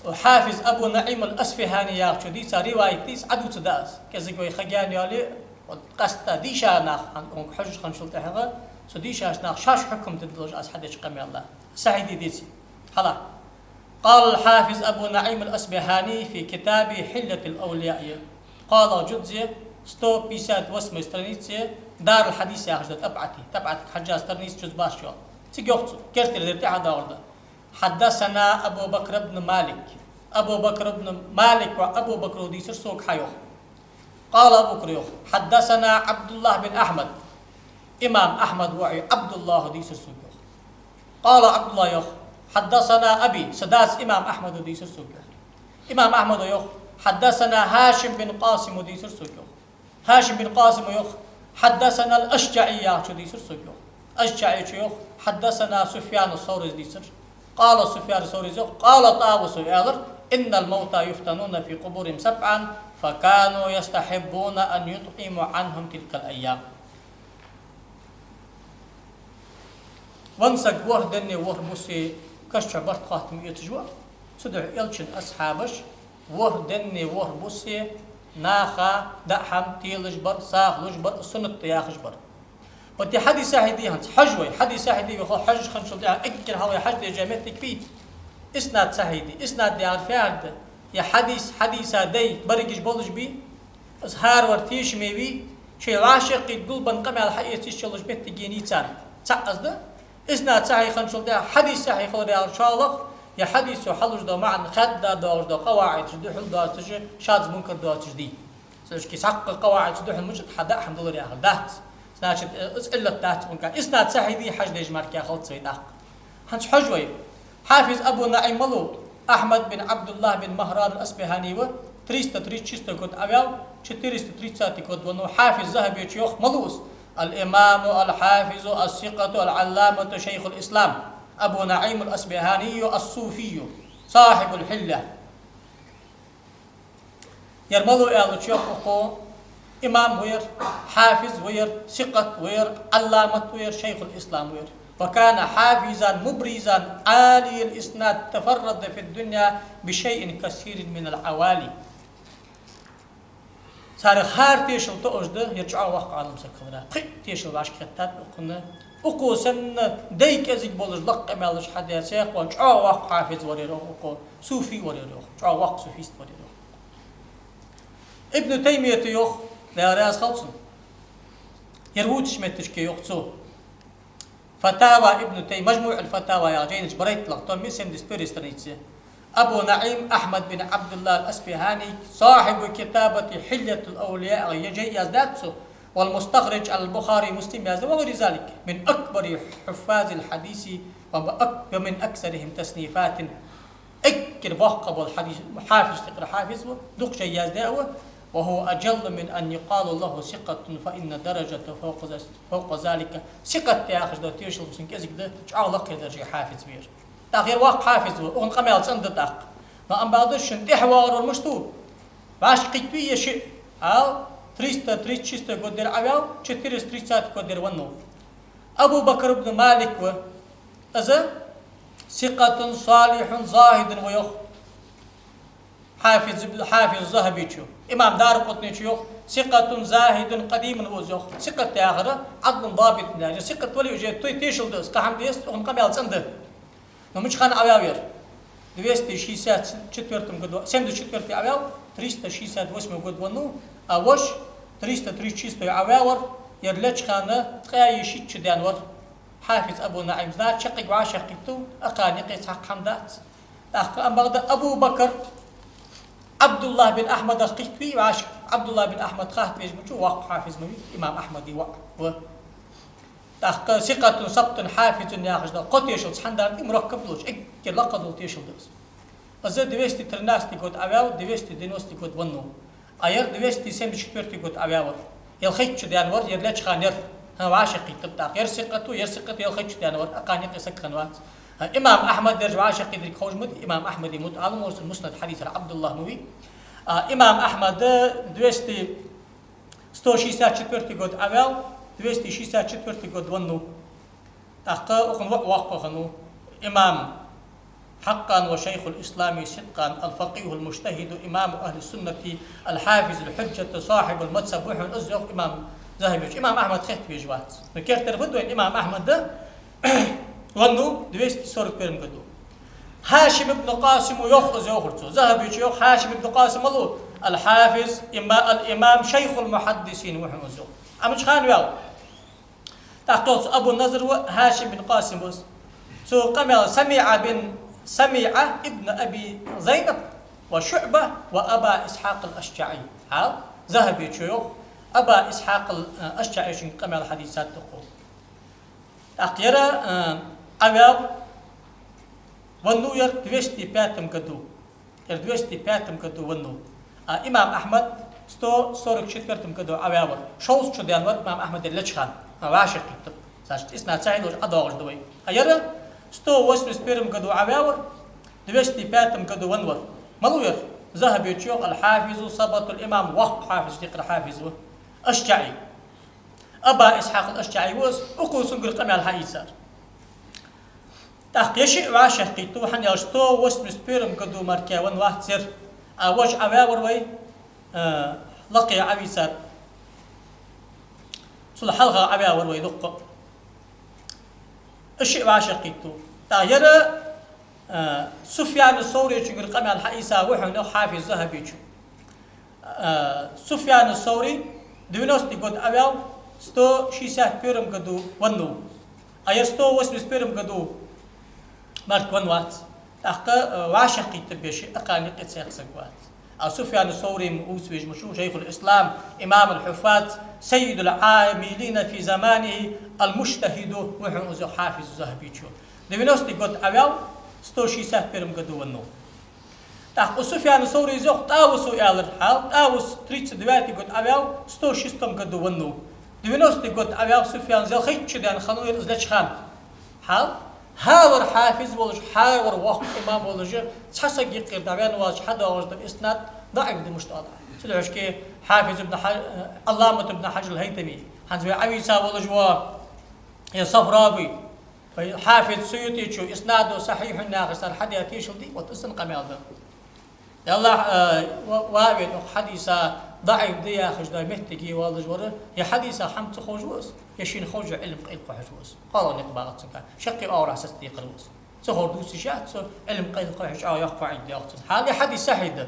у, Хьафиз Абу НуӀайм ал-АсфихӀани яхачо дийца риваят дийца Ӏадувца да аз. КӀезига вай хагян йоале, вот къаьстта дийша нах, хьан-, хьанга хьожаш хинначул тӀехьагӀа, цу дийшача наха шоаш хьукам дергдолаш аз хьадеча къамаьла. Сахьихь дийца. Хьала. قال الحافظ أبو نعيم الأصبهاني في كتابه حلية الأولياء. КхоалагӀа жузъе, сто пятьдесят восьмой странице, Дарул-Хьадис яхаш да тӀабӀати. ТӀабӀатага хьежжа страница жуз баш йола. Цига йоах цо, керттера дер тӀехьа доагӀар да. حدثنا أبو بكر بن مالك. Абу Бакр ибн Малик ва Абу Бакро дийцар сога хьа йоах. قال أبو بكر йоах: حدثنا عبد الله بن أحمد. Имам Ахьмад воӀи ӀабдуллахӀо дийцар сога йоах. قال عبد الله йоах: حدثنا أبي. Са дас имам Ахьмадо дийцар сога йоах. Имам Ахьмадо йоах: حدثنا هاشم بن قاسمо дийцар сога йоах. ХӀашим бин Къасимо йоах: حدثنا الأشجعي яхачо дийцар сога йоах. АшжаӀечо йоах: حدثنا سفيان الثوريс дийцар. قال سفيان الثوريс йоах: قال طاووسо аьлар: إن الموتى يفتنون في قبورهم سبعا فكانوا يستحبون أن يطعموا عنهم تلك الأيام. Венна саг ворхӀ денне, ворхӀ бусе каша чу барт хоаттам эцаш ва. Цудухьа Элчан асхьабаш ворхӀ денне, ворхӀ бусе наха даа хӀама телаш бар, сагӀа луш бар, суннат да яхаш бар. Вот ер хьадис сахьихь дий хӀанз? Хьажа вай, хьадис сахьихь дий вай, хьо хьажаш хинначул тӀехьагӀа эггара хьалха вай хьажа деза моттиг фуй? Иснад сахьихь дий? Иснад яхар фу яхар да? Ер хьадис, хьадийца дай баргаш болаш бий? Из хӀаравар тешаме вий? Шоай вӀашагӀкхийтта гулбенна къамаьл хьаэца йиш йолаш моттиг енай царна? ЦаӀ из да. Иснад сахьихь хинначул тӀехьагӀа хьадис сахьихь хилар яхар чӀоагӀа лакха, ер хьадисо хьалуш дола маӀан хадда доагӀаш дола къаваӀидашта духьал доацаш, шаз мункар доацаш дий. Цу шки цхьаккха къаваӀидашта духьал мичад хьа даа хӀама далар яхар дац. Значит, э, из Ӏиллат дац цунга. Иснад сахьихь дий хьажа деза мара кхы хилац вай тӀаккха. ХӀанз хьажа вай. Хьафиз Абу НуӀайм малув? Ахьмад бин ӀабдуллахӀ бин Магьран ал-АсбихӀани ва, триста тридцать шестой год Ӏаваьв, четыреста тридцатый год веннав. Хьафиз ЗахӀабечо йоах, малув из: الإمام الحافظ الثقة العلامة شيخ الإسلام أبو نعيم الأصبهاني الصوفي صاحب الحلية. Ер малув аьлча, йоах укхо, имам ва ер, хьафиз ва ер, сикъат ва ер, Ӏалламат ва ер, шайхул-ислам ва ер. وكان حافظا مبرزا عالي الإسناد تفرد في الدنيا بشيء كثير من العوالي. Царех хӀара тешал тоъаш да ер чӀоагӀа воккха Ӏалам саг хилара. Пхиъ тешал вӀашагӀкхетад укхунна. Укхо санна дай кӀезига болаш лакха къамаьлаш хьадаь цхьаккха чӀоагӀа воккха хьафиз вар ер, йоах укхо, суфи вар ер, йоах, чӀоагӀа воккха суфист вар ер, йоах. Ибн Таймията йоах, Даьла раьза хилва цунна, ер вувцача метташка йоах цо. Фатава Ибн Тайм-, МажмуӀул-Фатава яхача жайна чу барайтталагӀа, том семьдесят первой странице. Абу НуӀайм Ахьмад бин ӀабдуллахӀ ал-АсбихӀани, صاحب كتابة حلية الأولياء, ер жай яздаьд цо, والمستخرج على البخاري ومسلم яздаьд, وغير ذلك من أكبر حفاظ الحديث وأك-، ومن أكثرهم تصنيفات. Эггара боккха бола хьадис, хьафизашта юкъера хьафиз ва, дукха жай яздаь ва, وهو أجل من أن يقال له ثقة فإن درجته فوق ذ-، فوق ذلك. Сикъат яхаш дола тешал цун кӀезига да, чӀоагӀа лакхе даржа хьафиз ва ер. ТӀаккха ер воккха хьафиз ва, укхун къамаьл цӀена да тӀаккха. Но амма бакъда шун тӀехьа воагӀаргвар мишта ва? ВӀашагӀкхийтта вий ер шиъ? Ала, триста тридцать шестой год дер Ӏаваьв, четыреста тридцатый год дер веннав. Абу Бакр ибн Малик ва, из ثقة صالح زاهد ва йоах хьафиз, хьафиз ЗахӀабечо. Имам Даракъутнечо йоах: ثقة زاهد قديم ва из йоах. Сикъат яхар عدل ضابط яхар. Сикъат вале уже той тешал да из, кхы хӀама дезац, укхун къамаьл цӀена да. Но мича хана Ӏаваьв ер? Двести шестьдесят четвёртом году, семьдесят четвёртый Ӏаваьв, триста шестьдесят восьмой год веннав, а воша триста тридцать шестой Ӏаваьвар, ер леча хана ткъаь шийтта шу даьнна вар. Хьафиз Абу НуӀайм, значит, чаккхе вӀашагӀкхийттав, укханна юкъе цхьаккха хӀама дац. ТӀаккха амма бакъда Абу Бакр ӀабдуллахӀ бин Ахьмадах кхийтта вий вӀашка? ӀабдуллахӀ бин Ахьмад хатта везаш ма вий, воккха хьафиз ма вий, имам Ахьмада воӀ ва. ТӀаккха ثقة ثبت حافظ яхаш дола кхо тешал цхьан дарга мураккаб долаш, эггара лакха дола тешал да из. Из двести тринадцатый год Ӏаваьв, двести девяностый год веннав. А ер двести семьдесят четвёртый год Ӏаваьвар. Ялхайтта шу даьнна вар, ер леча хана яр. ХӀа, вӀашагӀкхийттаб тӀаккха. Ер сикъат ва, ер сикъат, ялхайтта шу даьнна вар. Акхарна юкъе саг хиннавац. ХӀа, имам Ахьмад ераш вӀашагӀкхийттарг ховш ма дий, имам Ахьмада мутаӀаллим вар, цун муснад хьадисара Ӏабдуллахь ма вий. А, имам Ахьмад двести, сто шестьдесят четвёртый год Ӏаваьв, двести шестьдесят четвёртый год веннав. ТӀаккха укхун воӀ воккха хиннав. Имам حقا وشيخ الإسلام صدقا الفقيه المجتهد إمام أهل السنة الحافظ الحجة صاحب المذهب ва хьона из йоах имам Захьабечо. Имам Ахьмад хетта везаш вац. Но керттера фу да вайна, имам Ахьмад веннав двести сорок первом году. Хьашим ибн Къасим ва йоах из, йоахар цо. Захьабечо йоах, Хьашим ибн Къасим малув? الحافظ إما-، الإمام شيخ المحدثين ва хьона из йоах. Амма чу хана ваьв. ТӀаккха йоах цо, Абу Назр ва Хьашим бин Къасим ва из. Цо къамаьл: سمع بن، سمع ابن أبي زينب وشعبة وأبا إسحاق الأشجعي. Хьал, Захьабечо йоах, Аба Исхьакъ ал-, э, АшжаӀечунга къамаьл хьадийцад тхо. ТӀаккха ер, э, Ӏаваьв, веннав ер двести пятом году. Ер двести пятом году веннав. А имам Ахьмад сто сорок четвёртом году Ӏаваьвар. Шовзткъа шу даьнна вар имам Ахьмад ер леча хана. А, вӀашагӀкхийттаб. Значит, иснад сахьихь долаш ӀадоагӀаш да вай. А ер сто восемьдесят первом году Ӏаваьвар, двести пятом году веннавар. Малув ер? Захьабечо йоах: الحافظ الثبت الإمام, воккха хьафиз, дикъра хьафиз ва. АшжаӀи. Аба Исхьакъ ал-АшжаӀи ва из, укхо цунгара къамаьл хьаийцар. ТӀаккха ер шиъ вӀашагӀкхийттав, хӀана аьлча сто восемьдесят первом году мара венна вац ер. А вож Ӏаваьвар вай, э, лакхе Ӏавийцар. Цул хьалха Ӏаваьвар вай дукха. Ер шиъ вӀашагӀкхийттав. ТӀаккха ер, э, Суфьян ас-Савречунгара къамаьл хьаийца ва хьона йоах хьафиз Захьабечо. Э, Суфьян ас-Саври девяностый год Ӏаваьв, сто шестьдесят первом году веннав. А ер сто восемьдесят первом году мара венна вац. ТӀаккха, э, вӀашагӀкхийттаб ер шиъ, акхарна юкъе цхьаккха саг вац. А Суфьян ас-Саври ма вувц везаш ма ву, шейхуль-ислам, имамуль-хьуффаз, саййидуль-Ӏамилина фи заманихӀи аль-муджтахӀиду ва хьона из йоах хьафиз Захьабечо. Девяностый год Ӏаваьв, сто шестьдесят первом году веннав. ТӀаккха укх Суфьян ас-Саврийс йоах, ТӀавусо аьлар, хьал, ТӀавус тридцать девятый год Ӏаваьв, сто шестом году веннав. Девяностый год Ӏаваьв Суфьян, ялхайтта шу даьнна хиннав ер из леча хана. Хьал, хӀара вар хьафиз волаш, хӀара вар воккха имам волаш, цхьа саг юкъера дӀавенна воацаш хьадоагӀаш да иснад даӀиф да мишта оал. Цудухьа хьафиз ибн Хьаж-, Ӏалламат ибн Хьажар аль-ХӀайтами, хӀанз вай Ӏавийца волаш ва, е Сафрави, вай хьафиз Суютечо иснадо сахьихьун яхаш цар хьадаь тешал дий, вот из санна къамаьл да. Далла, э, ва-, ваьвен укх хьадиса даӀиф да яхаш дола моттиге воаллаш вар, е хьадиса хӀама ца ховш ва из, е шийна ховш йола Ӏилма къайлакхухьаш ва из. КхоалагӀа никъ багӀац цунга. Шаккхе оагӀорахьа сацадекхар ва из. Ца ховр дувцаш яц цо, Ӏилма къайлакхухьаш чӀоагӀа йоккха фаида да йоах цунна. Хьал ер хьадис сахьихь да.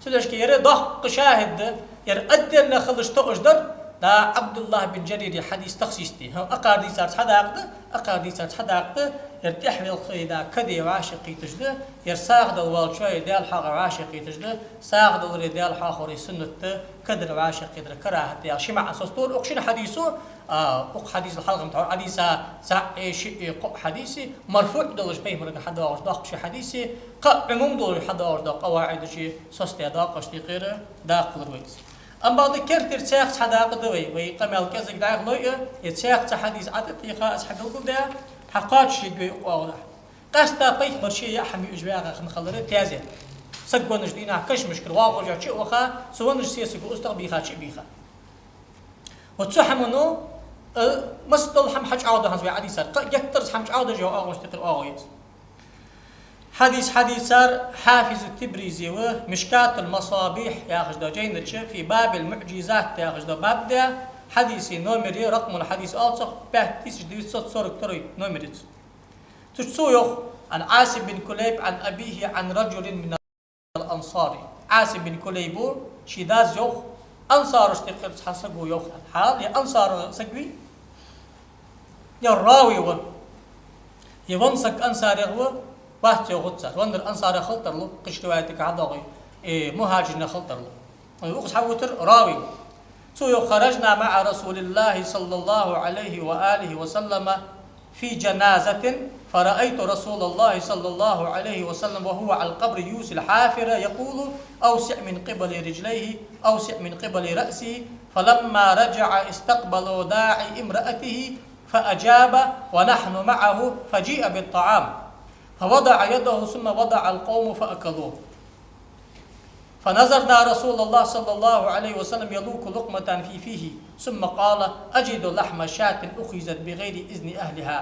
Цудухьа ер доккха шахӀид да, ер отдельно хилча тоъаш дар, да Ӏабдуллахь бин Жарира хьадис тахсис де. ХӀа, акхар дийцарца хьадакъа да, акхар дийцарца хьадакъа да, ер тӀехвелхе да каде вӀашагӀкхийташ да, ер сагӀа дала воаллачоа Даьла хьоахаве вӀашагӀкхийташ да, сагӀа даларе Даьла хьоахаваре суннат да, кадара вӀашагӀкхетар карахӀат да яхаш ши маӀан соцаду укх шин хьадисо, а, укх хьадисал хьалха ма тхьор хьадиса цаӀ, шиъ, кхоъ хьадис, марфуӀ долаш пайхамарагара хьадоагӀаш доккха ши хьадис, кхы а Ӏумум долаш хьадоагӀаш дола къаваӀидаш соцадаь доккхача декхера даккхалур вай из. Амма бакъда керттера цхьаькхаза хьадакъа да вай, вай къамаьл кӀезига дӀаяхьа лой а, е цхьаькхаза хьадис Ӏа тӀатеха, аз хьабелгалдаь, хьакхоачашъергья вай укх оагӀорахьа. Къаьстта пайхамар ше яа хӀама юаш ваьгӀа хинна хилар тезет. Саг веннача дийнахьа кашамашкара воагӀаш ваьча а ваха, цу веннача сесаго устагӀа бийхача а бийха. Вот цу хӀамано, э, массадола хӀама хьачӀоагӀду хӀанз вай Ӏадийцар. Кхы а геттара хӀама чӀоагӀдеш йола оагӀонаш тӀехьара оагӀув я из. Хьадис хьадийцар хьафиз ат-Тибризи ва, Мишкатуль-Масабихь яхаш дола жайна чу, фи бабиль-муӀжизат яхаш дола баб да, хьадиса номер я, ракъмуль-хьадис оал цох, пять тысяч девятьсот сорок второй номер я цун. Цу чу цо йоах: عن عاصم بن كليب عن أبيه عن رجل من الأنصار. Ӏасим бин Кулайбо ший дас йоах, ансарашта юкъера цхьа саго йоах. Хьал, е ансара саг вий? Е рави ва? Е венна саг ансарех ва? Вац йоах цар. Веннар ансарех хила тарлу, кхыча риваятага хьадоагӀе, э, мухӀажирнех хила тарлу. Укхаза хьавувцар рави ва. Цо йоах: خرجنا مع رسول الله صلى الله عليه وآله وسلم في جنازة فرأيت رسول الله صلى الله عليه وسلم وهو على القبر يوصي الحافر يقول: أوسع من قبل رجليه، أوسع من قبل رأسه. فلما رجع استقبلوا داعي امرأته فأجاب ونحن معه، فجيء بالطعام، فوضع يده ثم وضع القوم فأكلوه. فنظرنا رسول الله صلى الله عليه وسلم يلوك لقمة في فيه، ثم قال: أجد لحم شاة أخذت بغير إذن أهلها.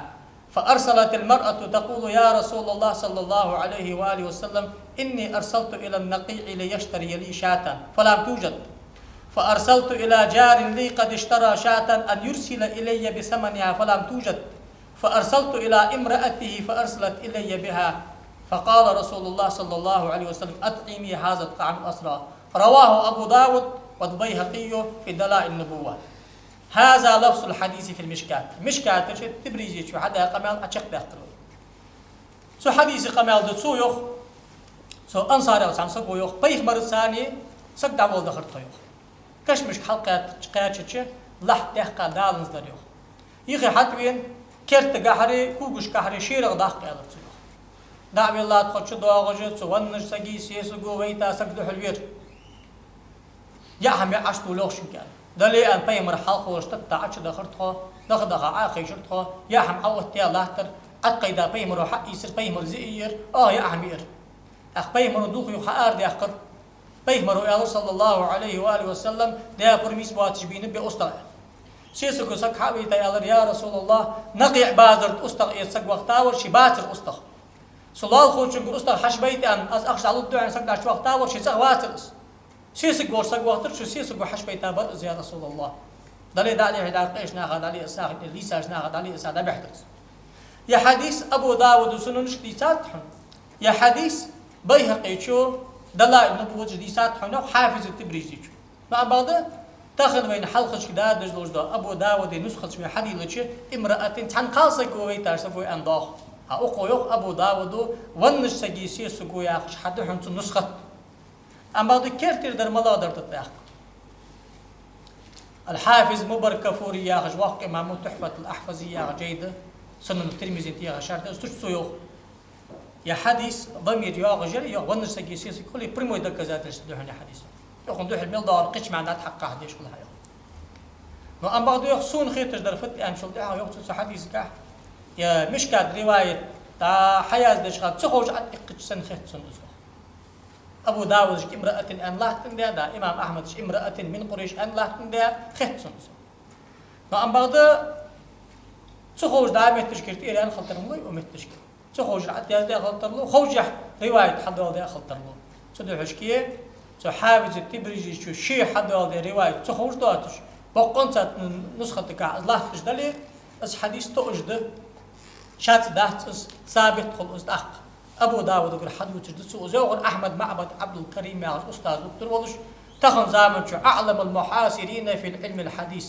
فأرسلت المرأة تقول: يا رسول الله صلى الله عليه وآله وسلم، إني أرسلت إلى النقيع ليشتري لي شاة فلم توجد، فأرسلت إلى جار لي قد اشترى شاة أن يرسل إلي بثمنها فلم توجد، فأرسلت إلى امرأته فأرسلت إلي بها، فقال رسول الله صلى الله عليه وسلم: أطعمي هذا الطعام الأسرى. رواه أبو داود والبيهقي في دلائل النبوة. هذا لفظ الحديث في المشكاة. Мишката чу Тибризечо хьадаь къамаьл чакхдаьккхар вай. Цу хьадиса къамаьл да цо йоах, цу ансарех цхьан саго йоах, пайхамарца цхьана саг дӀаволла дахар тхо йоах. Кашамашка хьалкхаьчача лахьт даьккха даланза дар йоах. Юхе хьатӀавена, кертагахьара, когашкахьара шерагӀа даккха аьлар цо йоах. ДӀа а велла тхо чудоагӀаш, цу веннача сага сесаго вайта саг духьал вера. Яа хӀама яа Ӏаш туллаш шуга аьнна. Дале аьнна пайхамар хьалха волаш тӀатта Ӏочудахар тхо, даха-даха Ӏохайшар тхо, яа хӀама Ӏооттаяь латтар, Ӏоткъайда пайхамаро хьаийцар, пайхамар зе а йир, оаха яа хӀама йир. ТӀаккха пайхамаро дулх юха хьаарадаьккхар. Пайхамаро аьлар, صلى الله عليه وآله وسلم, даь пурам нийса боацаш бийнаб ер устагӀа. Сесаго саг хьа а вайта аьлар: يا رسول الله, НакъиӀ базар тӀа устагӀа эца саг вахийтавар, ший бацар устагӀа. Цу лоалахочунгара устагӀа хьачубайта аьнна, аз ахча дӀалургда аьнна саг дӀачувахийтавар, ший цӀагӀа вацар из. Сесаг волча сага вахийтар, цу сесаго хьачубайта бар из, я Расулаллахь. Дале дӀале хье дӀа къеча наха дӀале а сагӀа, лийсача наха дӀале а сагӀа дӀабаьхьийтар из. Ер хьадис Абу Давуда Сунанашка дийцад хьона. Ер хьадис Байхьакъечо Далаил-Нубувваташ дийцад хьона, Хьафиз Тибризечо. Но амма бакъда, тахан вайна хьалхашка дадаш долаш да Абу Давуда нусхаташ вай хьадийлача, امرأة цхьан кхалсаго вайташ саго аьнна доагӀа. А укхо йоах Абу Давуда, веннача сага сесаго яхаш хьада хьона цун нусхат. Амма бакъда кертера дар малагӀа дар да тӀаккха. Аль-Хьафиз Мубаракфури яхаш воккха имамо Тухьфатуль-Ахьвази яха жай да, Сунан Тирмизина тӀехьа шархь да, цу чу цо йоах. Ер хьадис дамир йоагӀаш яр, йоах, веннача сага сесаг хуле прямой доказательство да хьона ер хьадиса. Йоах, цун духьал мел доагӀар кхыча маӀан дӀатӀахьакха хьадеш хул хьа йоах. Но амма бакъда йоах, сона хеташ дар фуд аьнначул тӀехьагӀа йоах цо цу хьадисагахь, ер Мишкат риваят дӀа хьаяздеча хана ца ховш Ӏодаьккхача санна хет сона из йоах. Абу Давудашка امرأة аьнна латтандаь, да, имам Ахьмадашка امرأة من قريش аьнна латтандаь хет сона из. Но амма бакъда ца ховш дӀа метташкара тӀера аьнна хила тарлу, укх метташка. Ца ховш Ӏояздаь хила тарлу, ховшехь риваят хьадоаладаь хила тарлу. Цудухьа шке, цу Хьафиз Тибризечо ше хьадоаладаь риваят ца ховш доацаш, боккъонца нусхатагахь из латташ дале, из хьадис тоъаш да, шац дац из, сабит хул из тӀаккха. Абу Давудагара хьадувцаш да цо из, йоах, Ахьмад МаӀбад Ӏабдул-Карим яхаш устаз дукхагӀа волаш, тахан заман чу أعلم المعاصرين في علم الحديث،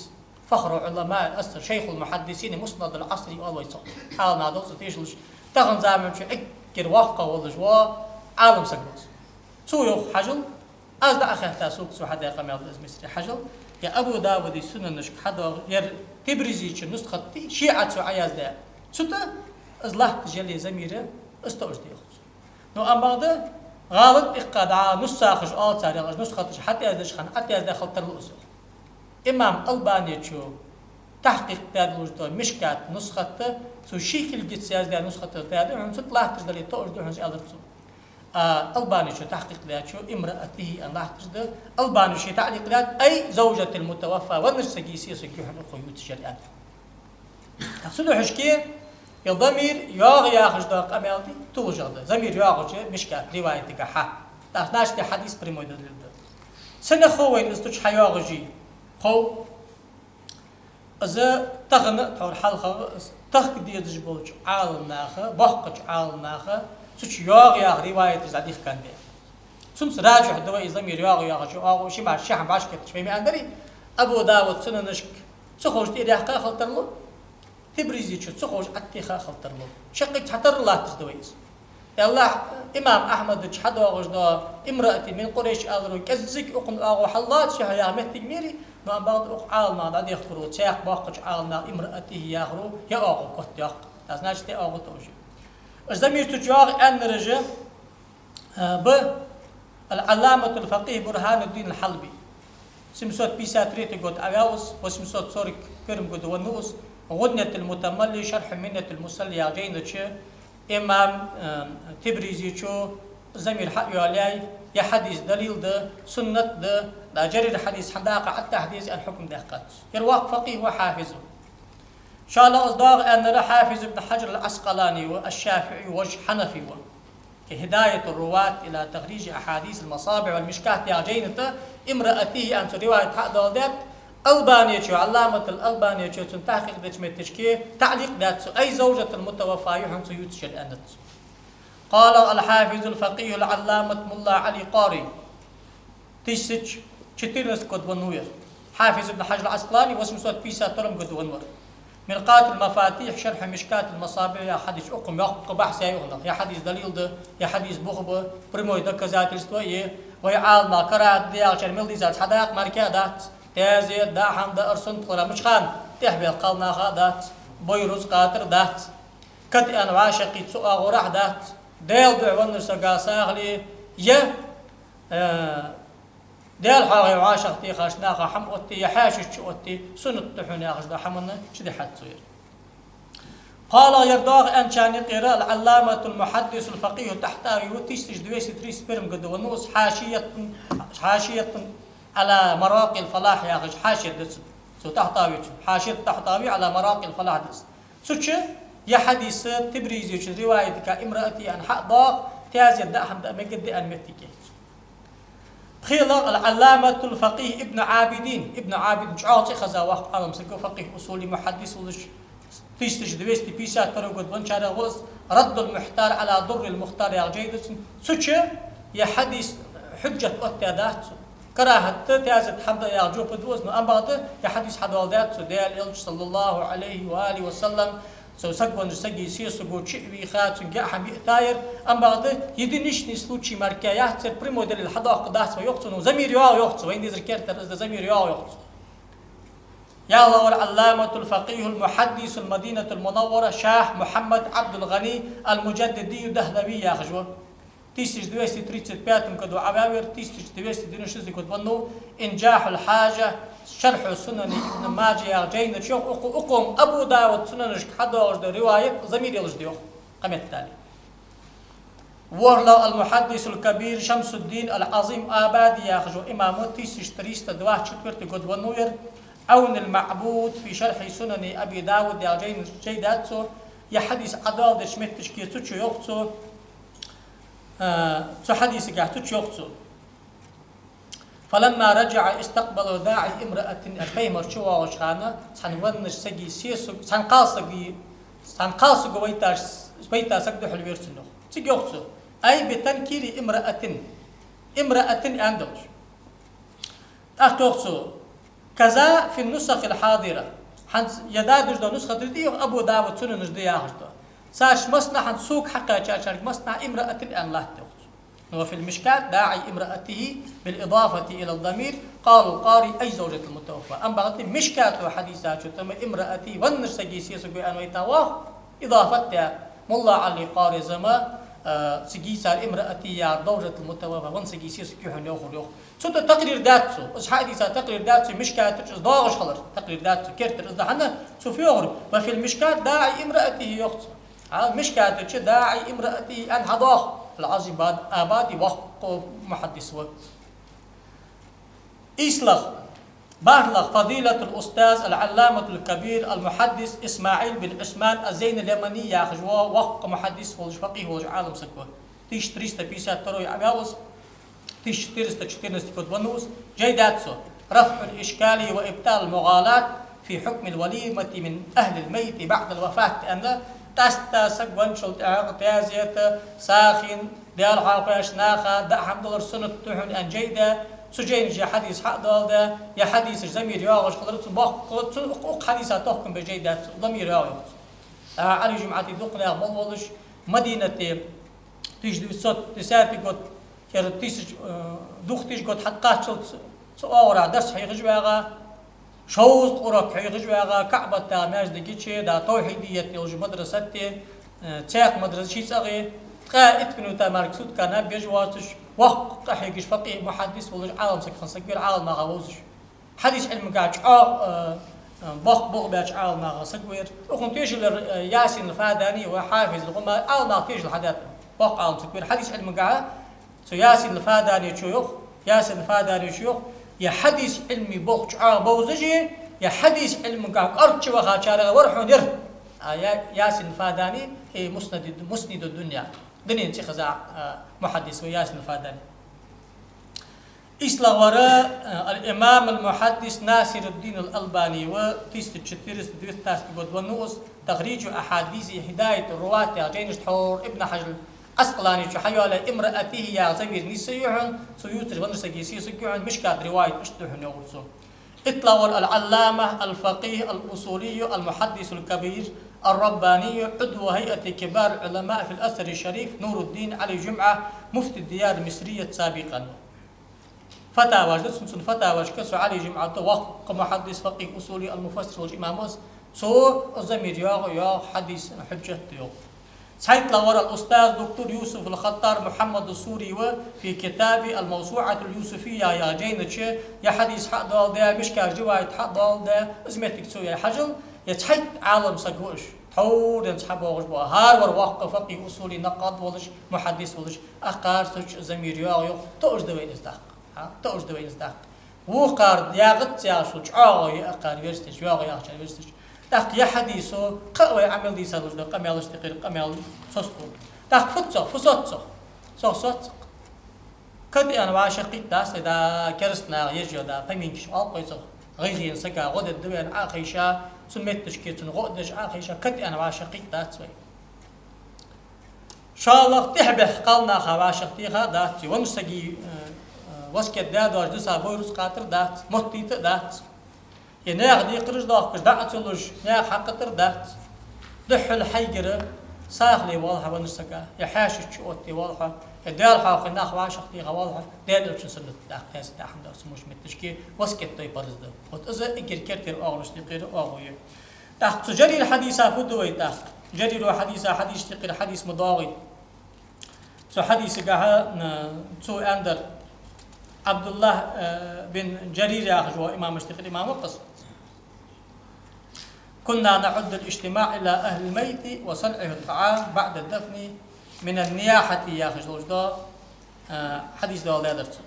فخر علماء العصر، شيخ المحدثين، مسند العصر оал вай цох. Ӏаламнах да цо тешалаш, тахан заман чу эггара воккхагӀа волаш вола Ӏалам саг ва из. Цо йоах, хьажал, аз дӀа а хетта сога цо хьадаь къамаьл да из, Мисри, хьажал, ер Абу Давуда Сунанашка хьадоагӀа, ер Тибризечун нусхат да, ше Ӏа цо Ӏояздаь. Цу тӀа из латташ яле замир, из тоъаш да йоах цо. Но амма бакъда гӀалат тӀехьа дӀа нусхахаш оал цар, яхаш, нусхаташ хьатӀаяздаьча хана Ӏояздаь хила тарлу из. Имам Албанечо тахькъикъ даь долаш да Мишкат нусхат, цо ший кулгаца яздаь нусхат да, хьона цу тӀа латташ дале тоъаш да хьона из аьлар цо. А Албанечо тахькъикъ даьчо امرأته аьнна латташ да. Албане ше таӀликъ даьд: أي زوجة المتوفى, веннача сага сесаг я хьона укхо ювцаш яр аьнна. Цудухьа шке, ер дамир йоагӀа яхаш да къамаьл да, туллашагӀа да. Дамир йоагӀача Мишкат риваятагахьа. ТӀаккха значит ер хьадис прямой далил да. Сенах хов вайна из цу чу хьайоагӀаш я? Хов. Из тахан а, тхьовра хьалхагӀа а, из тахка дезаш болча Ӏаламнаха, боккхача Ӏаламнаха цу чу йоагӀа яха риваяташ дӀадихкан да. Цунца раджихь да вай из дамир йоагӀа яхача, оагӀув ши маӀан, ши хӀама башха кхеташ вай маӀан дарий, Абу Давуда Сунанашка ца ховш тӀера яьккха а хила тарлу, Тибризечо ца ховш Ӏоттаха а хила тарлу. Шаккхе цхьатарра латташ да вай из. Аллахь, имам Ахьмада чу хьадоагӀаш да امرأة من قريش аларо, кӀеззига укхун оагӀув хьаллоацаш я яха моттиг мери, но амма бакъда укх Ӏаламнаха дӀадехкаро, цхьаькха боккхача Ӏаламнаха امرأته яхаро, ер оагӀув котъяьккх. ТӀаккха значит ер оагӀув тоъаш я. Замир цу чу йоагӀа аьннараш, а, ба Аль-Ӏалламатуль-факъихӀ Бурхануддин аль-Хьалби. Семьсот пятьдесят третий год Ӏаваьв из, восемьсот сорок первом году веннав из, «ГӀуньятуль-мутамалли шархьу миньятиль-мусалли» яхача жайна чу имам, а, Тибризечо Замир хьайоалаяьй, ер хьадис далил да, суннат да, да, Жарир хьадис хьадаккха Ӏаттахь деза аьнна хьукам даьккхад цо. Ер воккха факъихӀ ва, хьафиз ва. ШоллагӀа из доагӀа аьннар Хьафиз ибн Хьаджар аль-Ӏаскъалани ва, аш-ШафиӀи ва, хьанафи ва. Ке «ХӀидаятур-руват ила тахрижи ахьадисиль-масабихӀ валь-мишкат» яхача жайна тӀа «имраатихӀи» аьнна цо риваят хьадоаладаьд, Албанечо, Ӏалламатуль-Албанечо цун тахькъикъ деча метташка таӀликъ даьд цо, «ай завжатуль-мутаваффа ю хьона цо ювцаш яр» аьннад цо. Къала аль-хьафизуль-факъихӀуль-Ӏалламат мулла Ӏали Къари. Тысяча четырнадцатом году веннав ер. Хьафиз ибн Хьаджар аль-Ӏаскъалани восемьсот пятьдесят втором году веннав ер. «Миркъатуль-мафатихӀ шархьу мишкатиль-масабихӀ» яха хьадис, укхун мехка бахьс яь я укхунах. Ер хьадис далил да, ер хьадис бух ба, прямой доказательство я, вай Ӏаламнаха карахӀат да яхачар мел дийцад хьадаккха мара а дац. Таьзет, даа хӀама даар, суннат хилар мича хана тӀехбаьнна кхалнаха а дац, бой рузкъа тӀара дац, кад аьнна вӀашагӀкхийтта цу оагӀорахьа дац, Даьла духьа веннача сага сагӀа ле, е, э, Даьла хьоахаве вӀашагӀтехача наха хӀама отте, е хьаьшашта чуоттае, суннат да хьона яхаш дола хӀаманна чудихьад цо ер. КхоалагӀа ер доагӀа аьнначарна юкъера аль-Ӏалламатуль-мухьаддисуль-факъихӀу ТӀахьтӀави ва, тысяча двести тридцать первом году веннав из, «Хьашиятун, хьашиятун Ӏала Маракъиль-фалахь» яхаш хьашия да цун. Цу ТӀахьтӀавечун, «Хьашияту ТӀахьтӀави Ӏала Маракъиль-фалахь» да из. Цу чу ер хьадис Тибризечун риваятага «имраатихӀи» аьнна хьа а доагӀа, таьзет, даа хӀама даа мегаргда аьнна моттиг я цун. ПхелагӀа аль-Ӏалламатуль-факъихӀ Ибн Ӏабидин, Ибн Ӏабидин чӀоагӀа цӀихеза воккха Ӏалам саг ва, факъихӀ, усули, мухьаддис волаш, тысяча двести пятьдесят второй год венначарех ва из, «Раддуль-мухьтар Ӏала Дурриль-мухтар» яха жай да цун. Цу чу ер хьадис хьужжат оттадаьд цо. КарахӀат да, таьзет, хӀама даа яха жоп да из, но амма бакъда ер хьадис хьадоаладаьд цо, Даьла Элча, саллаллахӀу Ӏалайхи ва алихӀи ва саллам, цу саг веннача сага сесаго чу а вийха, цунга яа хӀама йиътаяр, амма бакъда единичный случай мара яц ер, прямой далил хьадоаккхаргдац вай, йоах цо, но Замир йоагӀа, йоах цо, вайна дезар керттера из да, Замир йоагӀа, йоах цо. ЯллавгӀар Ӏалламатуль-факъихӀуль-мухьаддисуль Мадинатиль-Мунаввара Шах Мухьаммад Ӏабдуль-ГӀани аль-Муджаддидий Дахлави яхаш ва. Тысяча двести тридцать пятом году Ӏаваьв ер, тысяча двести девяносто шестом году веннав, «Инджахьуль-хьажа шархьу сунани Ибн Маджа» яха жайна чу, йоах, укх-, укхун Абу Давуда сунанашка хьадоагӀаш дола риваят Замир йолаш да, йоах, кхаметтали. ВорхӀлагӀа аль-мухьаддисуль-кабир Шамсуддин аль-Ӏазим Абади яхаш ва имам ва, тысяча триста двадцать четвёртый году веннав ер, «Ӏавнуль-маӀбуд фи шархьи сунани Аби Давуд» яха жайна, жай даьд цо, ер хьадис Ӏадоаладеча метташка цу чу, йоах цо, а, цу хьадисагахь цу чу йоах цо: «Фаламма раджаӀа истакъбалахӀу даӀи имраатин», аьнна, пайхамар чувоагӀача хана цхьан веннача сага сесаг, цхьан кхалсага, цхьан кхалсаго вайта, вайта саг духьалвера цунна, йоах. Цига йоах цо: «Ай би танкири имраатин». Имраатин аьнна долаш. ТӀаккха йоах цо: «Каза фи ннусахиль-хьадира». ХӀанз ер дӀадувцаш дола нусхаташ да, йоах, Абу Давуда сунанаш да яхаш дола. Цараш массанахьа сога хьакхаьчачарга массанахьа имраатин аьнна латт, йоах цо. «Ва филь-мишкат даӀи имраатихӀи биль-идафати илад-дамир, къала аль-къари: ай завжатиль-мутаваффа». Амма бакъда Мишкато хьадиса чу тӀа ма имраати, веннача сага сесаго аьнна вайта воагӀа, идафат даь, мулла Ӏали Къари зама, а, цига йийцар имраати яр, завжатиль-мутаваффа, веннача сага сесаг я хьона, йоахар, йоах. Цу тӀа такърир даьд цо, из хьадис такърир даьд цо, Мишката чу из доагӀаш хилар такърир даьд цо, керттера из да хьона, цо фу йоахар: «Ва филь-мишкат даӀи имраатихӀи», йоах цо. А, Мишката чу «даӀи имраатихӀи» аьнна хьадоагӀа, аль-Ӏазим Абад-, Абади воккха мухьаддис ва. ИйслагӀа, бархӀлагӀа, фадилатуль-устаз аль-Ӏалламатуль-кабир аль-мухьаддис ИсмаӀил бин Ӏусман аз-Зайнал-Ямани яхаш ва, воккха мухьаддис волаш, факъихӀ волаш Ӏалам саг ва. Тысяча триста пятьдесят второй Ӏаваьв из, тысяча четыреста четырнадцатый году веннав из, жай даьд цо: «РафӀуль-ишкали ва ибтӀалуль-мугӀалат фи хьукмиль-валимати мин ахӀлиль-маййити баӀдаль-вафат», аьнна, къаьстта саг венначул тӀехьагӀа таьзета, сагӀийна, Даьла хьоахавеча наха даа хӀама далар суннат да хьона аьнна жай даь, цу жайна чу ер хьадис хьа а доаладаь, ер хьадисаш Замир йоагӀаш хилар, цу боккха, цу укх, укх хьадиса тохкам бе жай даьд цо, Замир йоагӀа, йоах цо. А, Ӏали ЖумӀати дукха наьха мел волаш, Мадинате тысяча девятьсот десятый год, ер тысяча, э, двухтысячный год хьатӀакхаччалца цу оагӀорахьа дарс хьехаш вагӀа, шовзткъа урок хьехаш вагӀа, КаӀбата маьждиге чу, да, тавхьидият йолча мадрасате, Э, цхьаькха мадраса ши цӀагӀа, ткъаь итт минута мара суткана беш воацаш, воккха къахьегаш факъихӀ, мухьаддис волаш Ӏалам саг хинна саг вера, Ӏалам наха вовзаш. Хьадис Ӏилмагахьа чӀоагӀа, э, э, боккха болх баьча Ӏалам наха саг вера. Укхун тешал дар, э, Ясин Фадани ва Хьафиз ГӀумар, Ӏалам наха тешал хьадаьд. Боккха Ӏалам саг вера. Хьадис Ӏилмагахьа цу Ясин Фаданичо йоах, Ясин Фаданичо йоах, е хьадис Ӏилма болх чӀоагӀа бовзаш, е хьадис Ӏилмагахьа кӀоарга вахачарех вар хьона ер. А Я-, Ясин Фадани, э, муснади-, мусниду дунья. Дунен цӀихеза, а, мухьаддис ва Ясин Фадани. ИйслагӀвар, а, ал-имам ал-мухьаддис Насируддин ал-Албани ва, тысяча четыреста девятнадцатый год венна ва из, «Тахриджу ахьадиси хӀидаяту руват» яха жайнаш тхьовра Ибн Хьажар Ӏаскъаланичо хьайоалаяь, «Имраатихи» яха замир нийсса я хьона, цо ювцаш веннача сага сесаг я хьона, Мишкат риваят иштта да хьона, йоах цо. ИттлагӀвар ал-Ӏаллама, ал-факъихӀ, ал-усули, ал-мухьаддис ал-кабир, ар-раббани, Ӏудву хӀайати кибар ал-Ӏулама фил Азхари шариф, Нуруддин Ӏали ЖумӀа, муфти дияр Мисрия сабикъан. Фатаваш да цун, цун фатавашка цу Ӏали ЖумӀата, воккха мухьаддис, факъихӀ, усули, ал-муфассир волча имам ва из, цо замир йоагӀа, йоагӀа хьадис хьужжат да йоах. ЦхьайттлагӀвар ал-устаз доктор Юсуф ал-Хаттар Мухьаммад ас-Сури ва, фи китаби ал-МавсуӀатул Юсуфия яха жайна чу, е хьадис хьадоаладаь, Мишкат риваят хьадоаладаь, из моттиг цо яь хьажал, е цхьайтта Ӏалам саг ва уж. Тхьовра денз хьабоагӀаш бола, хӀара вар воккха факъихӀ, усули, накъад волаш, мухьаддис волаш, акхар цу чу замир йоагӀа йоах, тоъаш да вайна из даккха. ХӀа, тоъаш да вайна из даккха. Вокхар ягӀац яхаш, чӀоагӀа я акхар версташ, йоагӀа яхачар версташ. ТӀаккха е хьадисо, кхы а вай Ӏамал дийца луш да къамаьлашта юкъера къамаьл соцаду. ТӀаккха фу да цох, фу соц цох? Цох соц цох. Катиан вӀашагӀкхийтта дац вай, да, кераста наха еш йола, да, поминкаш оал-кх вай цох. ГӀайгӀа енна сага гӀо дергда вайна Ӏохайша, цун метташка цунна гӀо а деш Ӏохайша, катиан вӀашагӀкхийтта дац вай. ШоллагӀа, тӀехьа баьхка кхалнаха вӀашагӀтеха дац, е веннача сага, э, э, васкет даь доацаш дисса бой рузкъа кхатар дац, моттийта а дац. Е наьха декхараш доахкаш дӀа а ца луш, наьха хьакхийтар дац. Духхьал хьайгара сагӀа ле воалл хьо веннача сага, е хьаьший чу отте воалл хьо, е Даьла хьоахаве нах вӀашагӀтеха воалл хьо, Даьла Элчан суннат тӀа кхаьча тӀехьа да цу муш метташка, васкет дой парз да. Вот из эггара кертера оагӀонашта юкъера оагӀув я. ТӀаккха цу Жарир хьадиса фу ду вай тӀаккха? Жарира хьадиса, хьадисашта юкъера хьадис ма доагӀий. Цу хьадисагахьа, м, цо аьннадар, Ӏабдуллахь, э, бин Жарир яхаш вола имамашта юкъера имам ва-кх из: «كنا نعد الاجتماع إلى أهل الميت وصنعه الطعام بعد الدفن من النياحة», яхаш долаш да, э, хьадис доаладаьдар цо.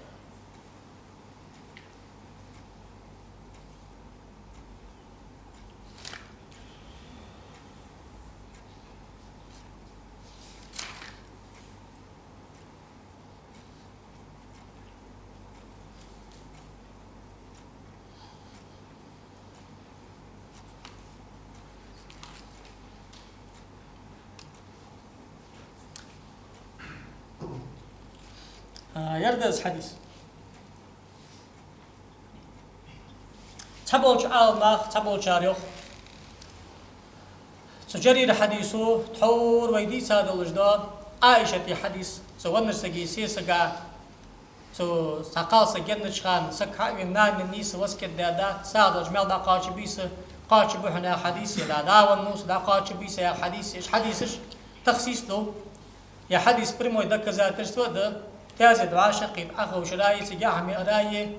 А, ер да из хьадис. Цхьаболча Ӏаламнаха, цхьаболчар йоах, цу Жарира хьадисо тхьовра вай дийца долаш да Ӏаишата хьадис, цу веннача сага сесага, цу цхьа кхалсаг еннача хана саг хьа а вена, нана-нанна нийсса васкет даь дац, сагӀа долча маьл дӀакхоачабийса, кхоачабу хьона яха хьадис, е да, да венна нийсса дӀакхоачабийса яха хьадис, иштта хьадисаш тахсис ду. Е хьадис прямой доказательство да, таьзет вӀашагӀкхийтта Ӏоховшараи, цига яхьа меараи,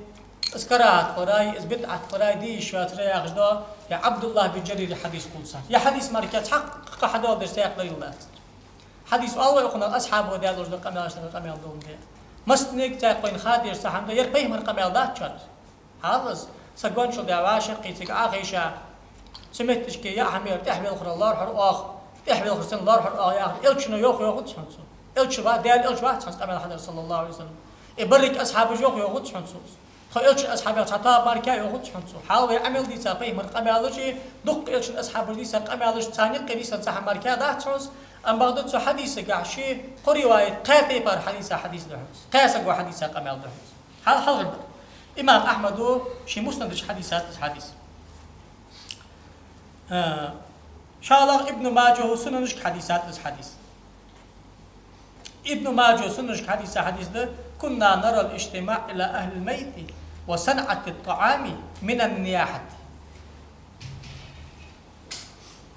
из карахӀат хилараи, из бидӀат хилараи де йиш йоацар яхаш да, е Ӏабдуллахь бин Жарира хьадис кхувлаш. Е хьадис мара цхьаккха хьадоаладеш цхьаккха далил дац. Хьадис оал вай укхунах асхьабо даь долаш да къамаьлашта юкъера къамаьл долга. Массанега цхьаккха вайна ха дезаш цхьа хӀама да, ер пайхамара къамаьл дац шоана. Хьал из, саг гончал даь вӀашагӀкхий, цига Ӏохайша, цу метташка яхьа мера тӀехьавелхарал лоархӀар оаха, тӀехьавелхар санна лоархӀар оаха яхар, Элчано йоах, йоахац хьона цо. Элча ва-, Даьла Элча вац хьона къамаьл хьадер, саллаллахӀу Ӏалайхи ва саллам. Е берригаш асхьабаша йоах, йоахац хьона цо. Тхо Элчан асхьабех цхьа тоаба мара йоахац хьона цо. Хьал вай Ӏамал дийца пайхамара къамаьлаши, дуккха Элчан асхьабаша дийца къамаьлаши цхьан никъ нийсса цхьа хӀама мара дац хьона из, амма бакъда цу хьадисагахьа ши, кхо риваят кхаь тайпара хьадиса хьадис да хьона из. Кхаь саго хьадиса къамаьл да хьона из. Хьал-, хьалхардар. Имам Ахьмада ший Муснада чу хьадис да из хьадис. А, шоллагӀа, Ибн Маджа Сунанашка хьадис да из хьадис. Ибн Маджа Сунанашка хьадис, хьадис да: «كنا نرى الاجتماع إلى أهل الميت وصنعة الطعام من النياحة».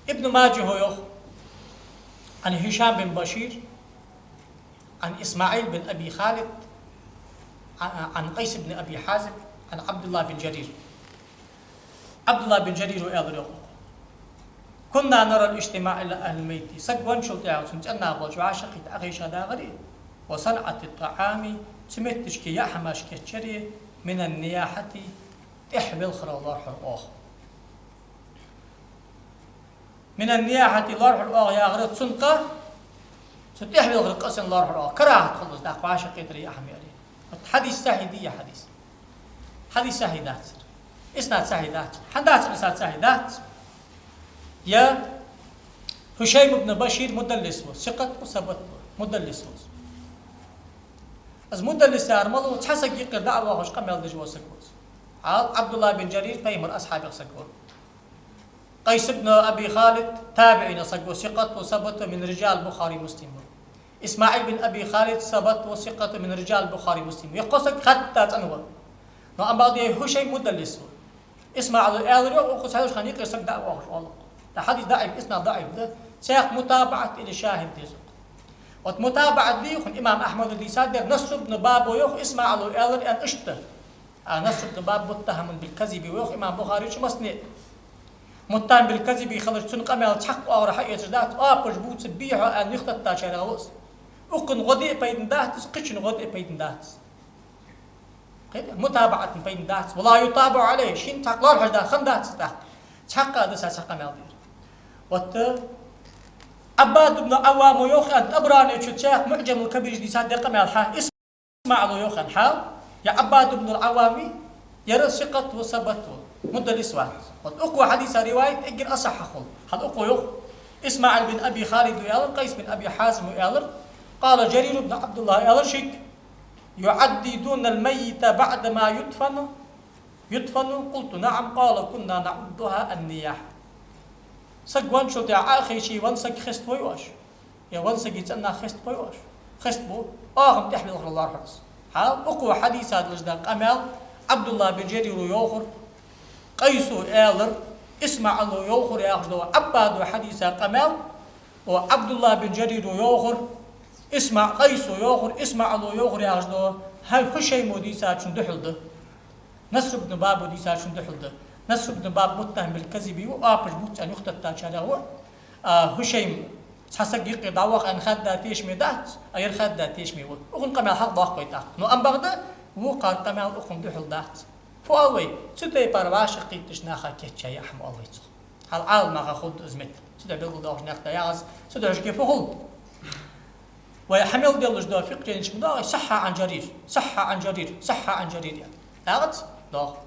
Ибн Маджа йоах, عن هشام بن بشير، عن إسماعيل بن أبي خالد، عن، عن قيس بن أبي حازم، عن عبد الله بن جرير. Ӏабдуллахь бин Жарира аьлар йоах: كنا نرى الاجتماع إلى أهل الميت. Саг венначул тӀехьагӀа цун цӀен наха болча вӀашагӀкхийтта Ӏохайша дагӀар, وصنعة الطعام, цу метташка яа хӀамаш кийчъяр, من النياحة, тӀехваларах лоархӀар оаха. من النياحة лоархӀар оаха яхар цун къа, цу тӀехваларах къа санна лоархӀар оаха. КарахӀат хул из, тӀаккха вӀашагӀкхетар яа хӀама яр. Вот хьадис сахьихь дий ер хьадис? Хьадис сахьихь дац. Иснад сахьихь дац. ХӀана дац иснад сахьихь дац? Ер Хушайм ибн Башир мудаллис ва, сикъат ва, сабат ва, мудаллис ва. Из мудаллис яхар малув? Цхьа саг юкъера дӀа а воаккхаш къамаьл деш вола саг ва из. Хьал Ӏабдуллахь бин Жарир пайхамара асхьабех саг ва. Къайс ибн Аби Халид табиӀинех саг ва, сикъат ва, сабат ва, من رجال البخاري ومسلم ва. ИсмаӀил бин Аби Халид сабат ва, сикъат ва, من رجال البخاري ومسلم ва. Ер кхо саг хатта цӀена ва. Но амма бакъда ер Хушайм мудаллис ва. ИсмаӀила аьлар йоах, укхо цхьайолча хана юкъера саг дӀа а воаккхаш оал. ТӀаккха хьадис даӀиф, иснад даӀиф да, цох мутабаӀат или шахӀид деза. Вот мутабаӀат дий хьона, имам Ахьмада дийцад ер, Наср ибн Баба йоах, ИсмаӀила аьлар аьнна иштта. А Наср ибн Баб متهم بالكذب ва йоах имам Бухарийс массане а. متهم بالكذب хилча цун къамаьл цхьаккха оагӀора хьаэцаш дац, оапаш бувцаргбий хьо аьнна юхатеттачарех ва из. Укхун гӀо де а пайдана дац из, кхычун гӀо де а пайдана дац из. Кхетий? МутабаӀатан пайдана дац из. ولا يتابع عليه, шийна цхьаккха лоархӀаш даха хӀама дац из тӀаккха. Цхьаккха а да цар цхьа къамаьл дар. Вот, э, Ӏаббад ибн Ӏаввама йоах аьнна ТӀабаранечо цох МуӀжамул Кабира чу дийцад ер къамаьл хьа. ИсмаӀила йоах аьнна хьал, ер Ӏаббад ибн Ӏаввам, ер сикъат ва, сабат ва, мудаллис вац. Вот укхо хьадийца риваят эггара асахьа хул. Хьал укхо йоах, ИсмаӀил бин Аби Халида аьлар, Къайс бин Аби Хьазима аьлар, قال جرير بن عبد الله аьлар шийга: يعددون الميت بعدما يدفن، يدفن؟ قلت: نعم. قال: كنا نعدها النياحة. Саг венначул тӀехьагӀа Ӏохайше венна саг хеставой оаш? Е венна сага цӀен нах хеставой оаш? Хеставу. Оаха-м тӀехваларах лоархӀар из. Хьал укхо хьадийца долаш да къамаьл, Ӏабдуллахь бин Жарира йоахар, Къайса аьлар, ИсмаӀила йоахар яхаш да Ӏаббада хьадийца къамаьл, Ӏабдуллахь бин Жарира йоахар, ИсмаӀ-, Къайса йоахар, ИсмаӀила йоахар яхаш да, хьа Хушайма дийцачун духьал да. Наср ибн Баба дийцачун духьал да. Наср ибн Баб متهم بالكذب ва, оапаш бувц аьнна юхатеттачарех ва. А Хушайм цхьа саг юкъера дӀаваха аьнна хаьдда тешаме дац, а ер хаьдда тешаме ва. Укхун къамаьл хьалха доаккх вай тӀаккха. Но амма бакъда вокхар къамаьл укхун духьал дац. Фу оал вай? Цу тайпара вӀашагӀкхийттача наха кийчъяь яа хӀама оал вай цох. Хьал Ӏаламнаха хургда из меттиг. Цудухьа белгалдоахаш никъ да яхаш, цудухьа шке фу хул? Вай хьа мел деллаш да фикъхӀ жайнаш ма доагӀий: صح عن جرير، صح عن جرير، صح عن جرير яхаш. ДагӀац? ДоагӀа.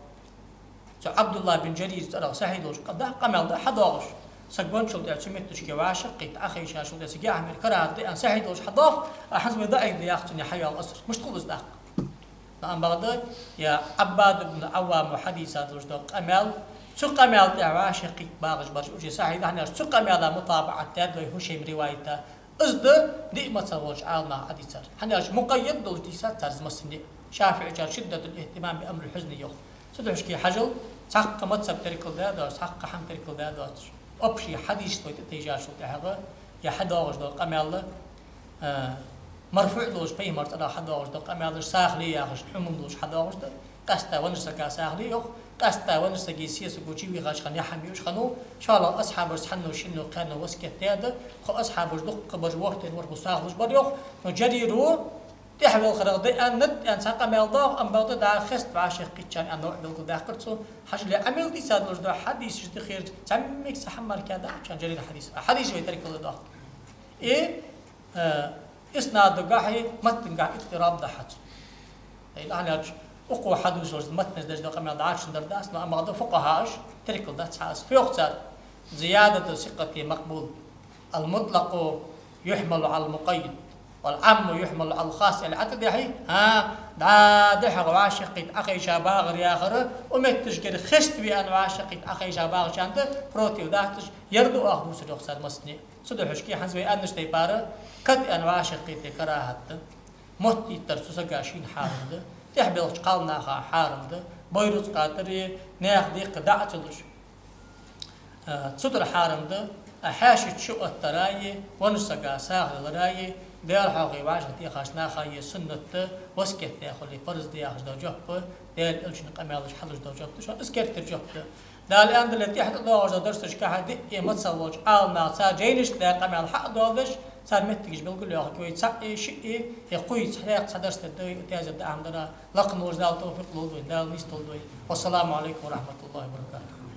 Цу Ӏабдуллахь бин Жарира цӀерагӀа сахьихь долаш къа да, къамаьл да хьадоагӀаш. Саг венначул тӀехьагӀа цу метташка вӀашагӀкхийтта Ӏохайша шул тӀехьа сага яа хӀама яр карахӀат да аьнна сахьихь долаш хьадоагӀа, а хӀанз вай даӀиф да яхачунна хьайоагӀа асар. Мишта хул из тӀаккха? Но амма бакъда ер Ӏаббад ибн Ӏаввама хьадийца долаш да къамаьл, цу къамаьла тӀа вӀашагӀкхийтта багӀаш бараш уже сахьихь да, хӀана аьлча цу къамаьла мутабаӀат даьд вай Хушайма риваята. Из да диъ мазхӀаб волча Ӏаламнаха хьадийцар. ХӀана аьлча мукъаййад долаш дийцад цар из массане а. ШафиӀийчар شدة الاهتمام بأمر الحزن йоах. Цудухьа шке хьажал, цхьаккха мазхӀаб теркалдаь доацаш, цхьаккха хӀама теркалдаь доацаш, общий хьадисаш вай тӀатайжачул тӀехьагӀа, ер хьадоагӀаш да къамаьл, а, марфуӀ долаш пайхамара цӀерагӀа хьадоагӀаш да къамаьлаш, сагӀа ле яхаш, Ӏумум долаш хьадоагӀаш да, къаьстта веннача сага сагӀа ле йоах, къаьстта веннача сага сесаго чувийхача хана яа хӀама юаш хиннав, шоллагӀа асхьабашца хьанна шинна кхаьнна васкет даьд, кхо асхьабаш дуккха бараш ворхӀ тайна варгу сагӀа луш бар йоах, но Жарира тӀехваларах да аьннад аьнна цхьа къамаьл доагӀа, амма бакъда дӀа хеста вӀашагӀкхийтачарна аьнна новкъа белгалдаьккхар цо. Хьажал, Ӏамал дийца долаш да хьадисаш дихир, цхьаммига цхьа хӀама мара кхы дац цун Жарира хьадис. А хьадисаш вай теркалдоаккх. И, э, иснадагахьеи маттангахьеи иттираб да хьа цун. Ай, хӀана аьлча укхо хьадувцаш маттанаш деш да къамаьл дӀачун дар дац, но амма бакъда фукъахӀаша теркалдаьд цхьа из. Фу йоах цар: زيادة الثقة مقبول. المطلق يحمل على المقيد، والعام يحمل على الخاص. Аьле Ӏа тӀадехьий? ХӀа, дӀа дехьа вӀашагӀкхийтта Ӏохайша багӀар яхар, укх метташкара хеставе аьнна вӀашагӀкхийтта Ӏохайша багӀачарна да, против дац уж, ер да оаха дувцар йоах цар массане а. Цудухьа шке хӀанз вай аьннача тайпара, кад аьнна вӀашагӀкхетар карахӀат да, мотт йиттар цу сага шийна хьарам да, тӀехбелхача кхалнаха хьарам да, бойрацкъа тӀара, наьха декхар дӀа а ца луш, а, цу тӀара хьарам да, А хьаьший чу оттараи, веннача сага сагӀа далараи, Даьла хьоахаве вӀашагӀтехача нахаи суннат да, васкет да хуле парз да яхаш дола жоп, Даьла Элчан къамаьлаш хьалуш дола жоп да, шоана из керттера жоп да. Дала аьннадале, тӀехьа тӀадоагӀаш дола дарсашка хьа диъе мацал волча Ӏаламнаха цар жайнашка даь къамаьл хьа а доаладеш, цар моттигаш белгалйоаккхаргья вай цаӀ а, шиъ а, е кхоъ а, цхьа даькъа цхьа дарс дергда вай, таьзета даьӀахьа дар а. Лакха волча Дала товфикъ лолда вайна, Дала нийсдолда вай. Вассаламу Ӏалайкум ва рахьматуллахӀи ва баракатухӀ.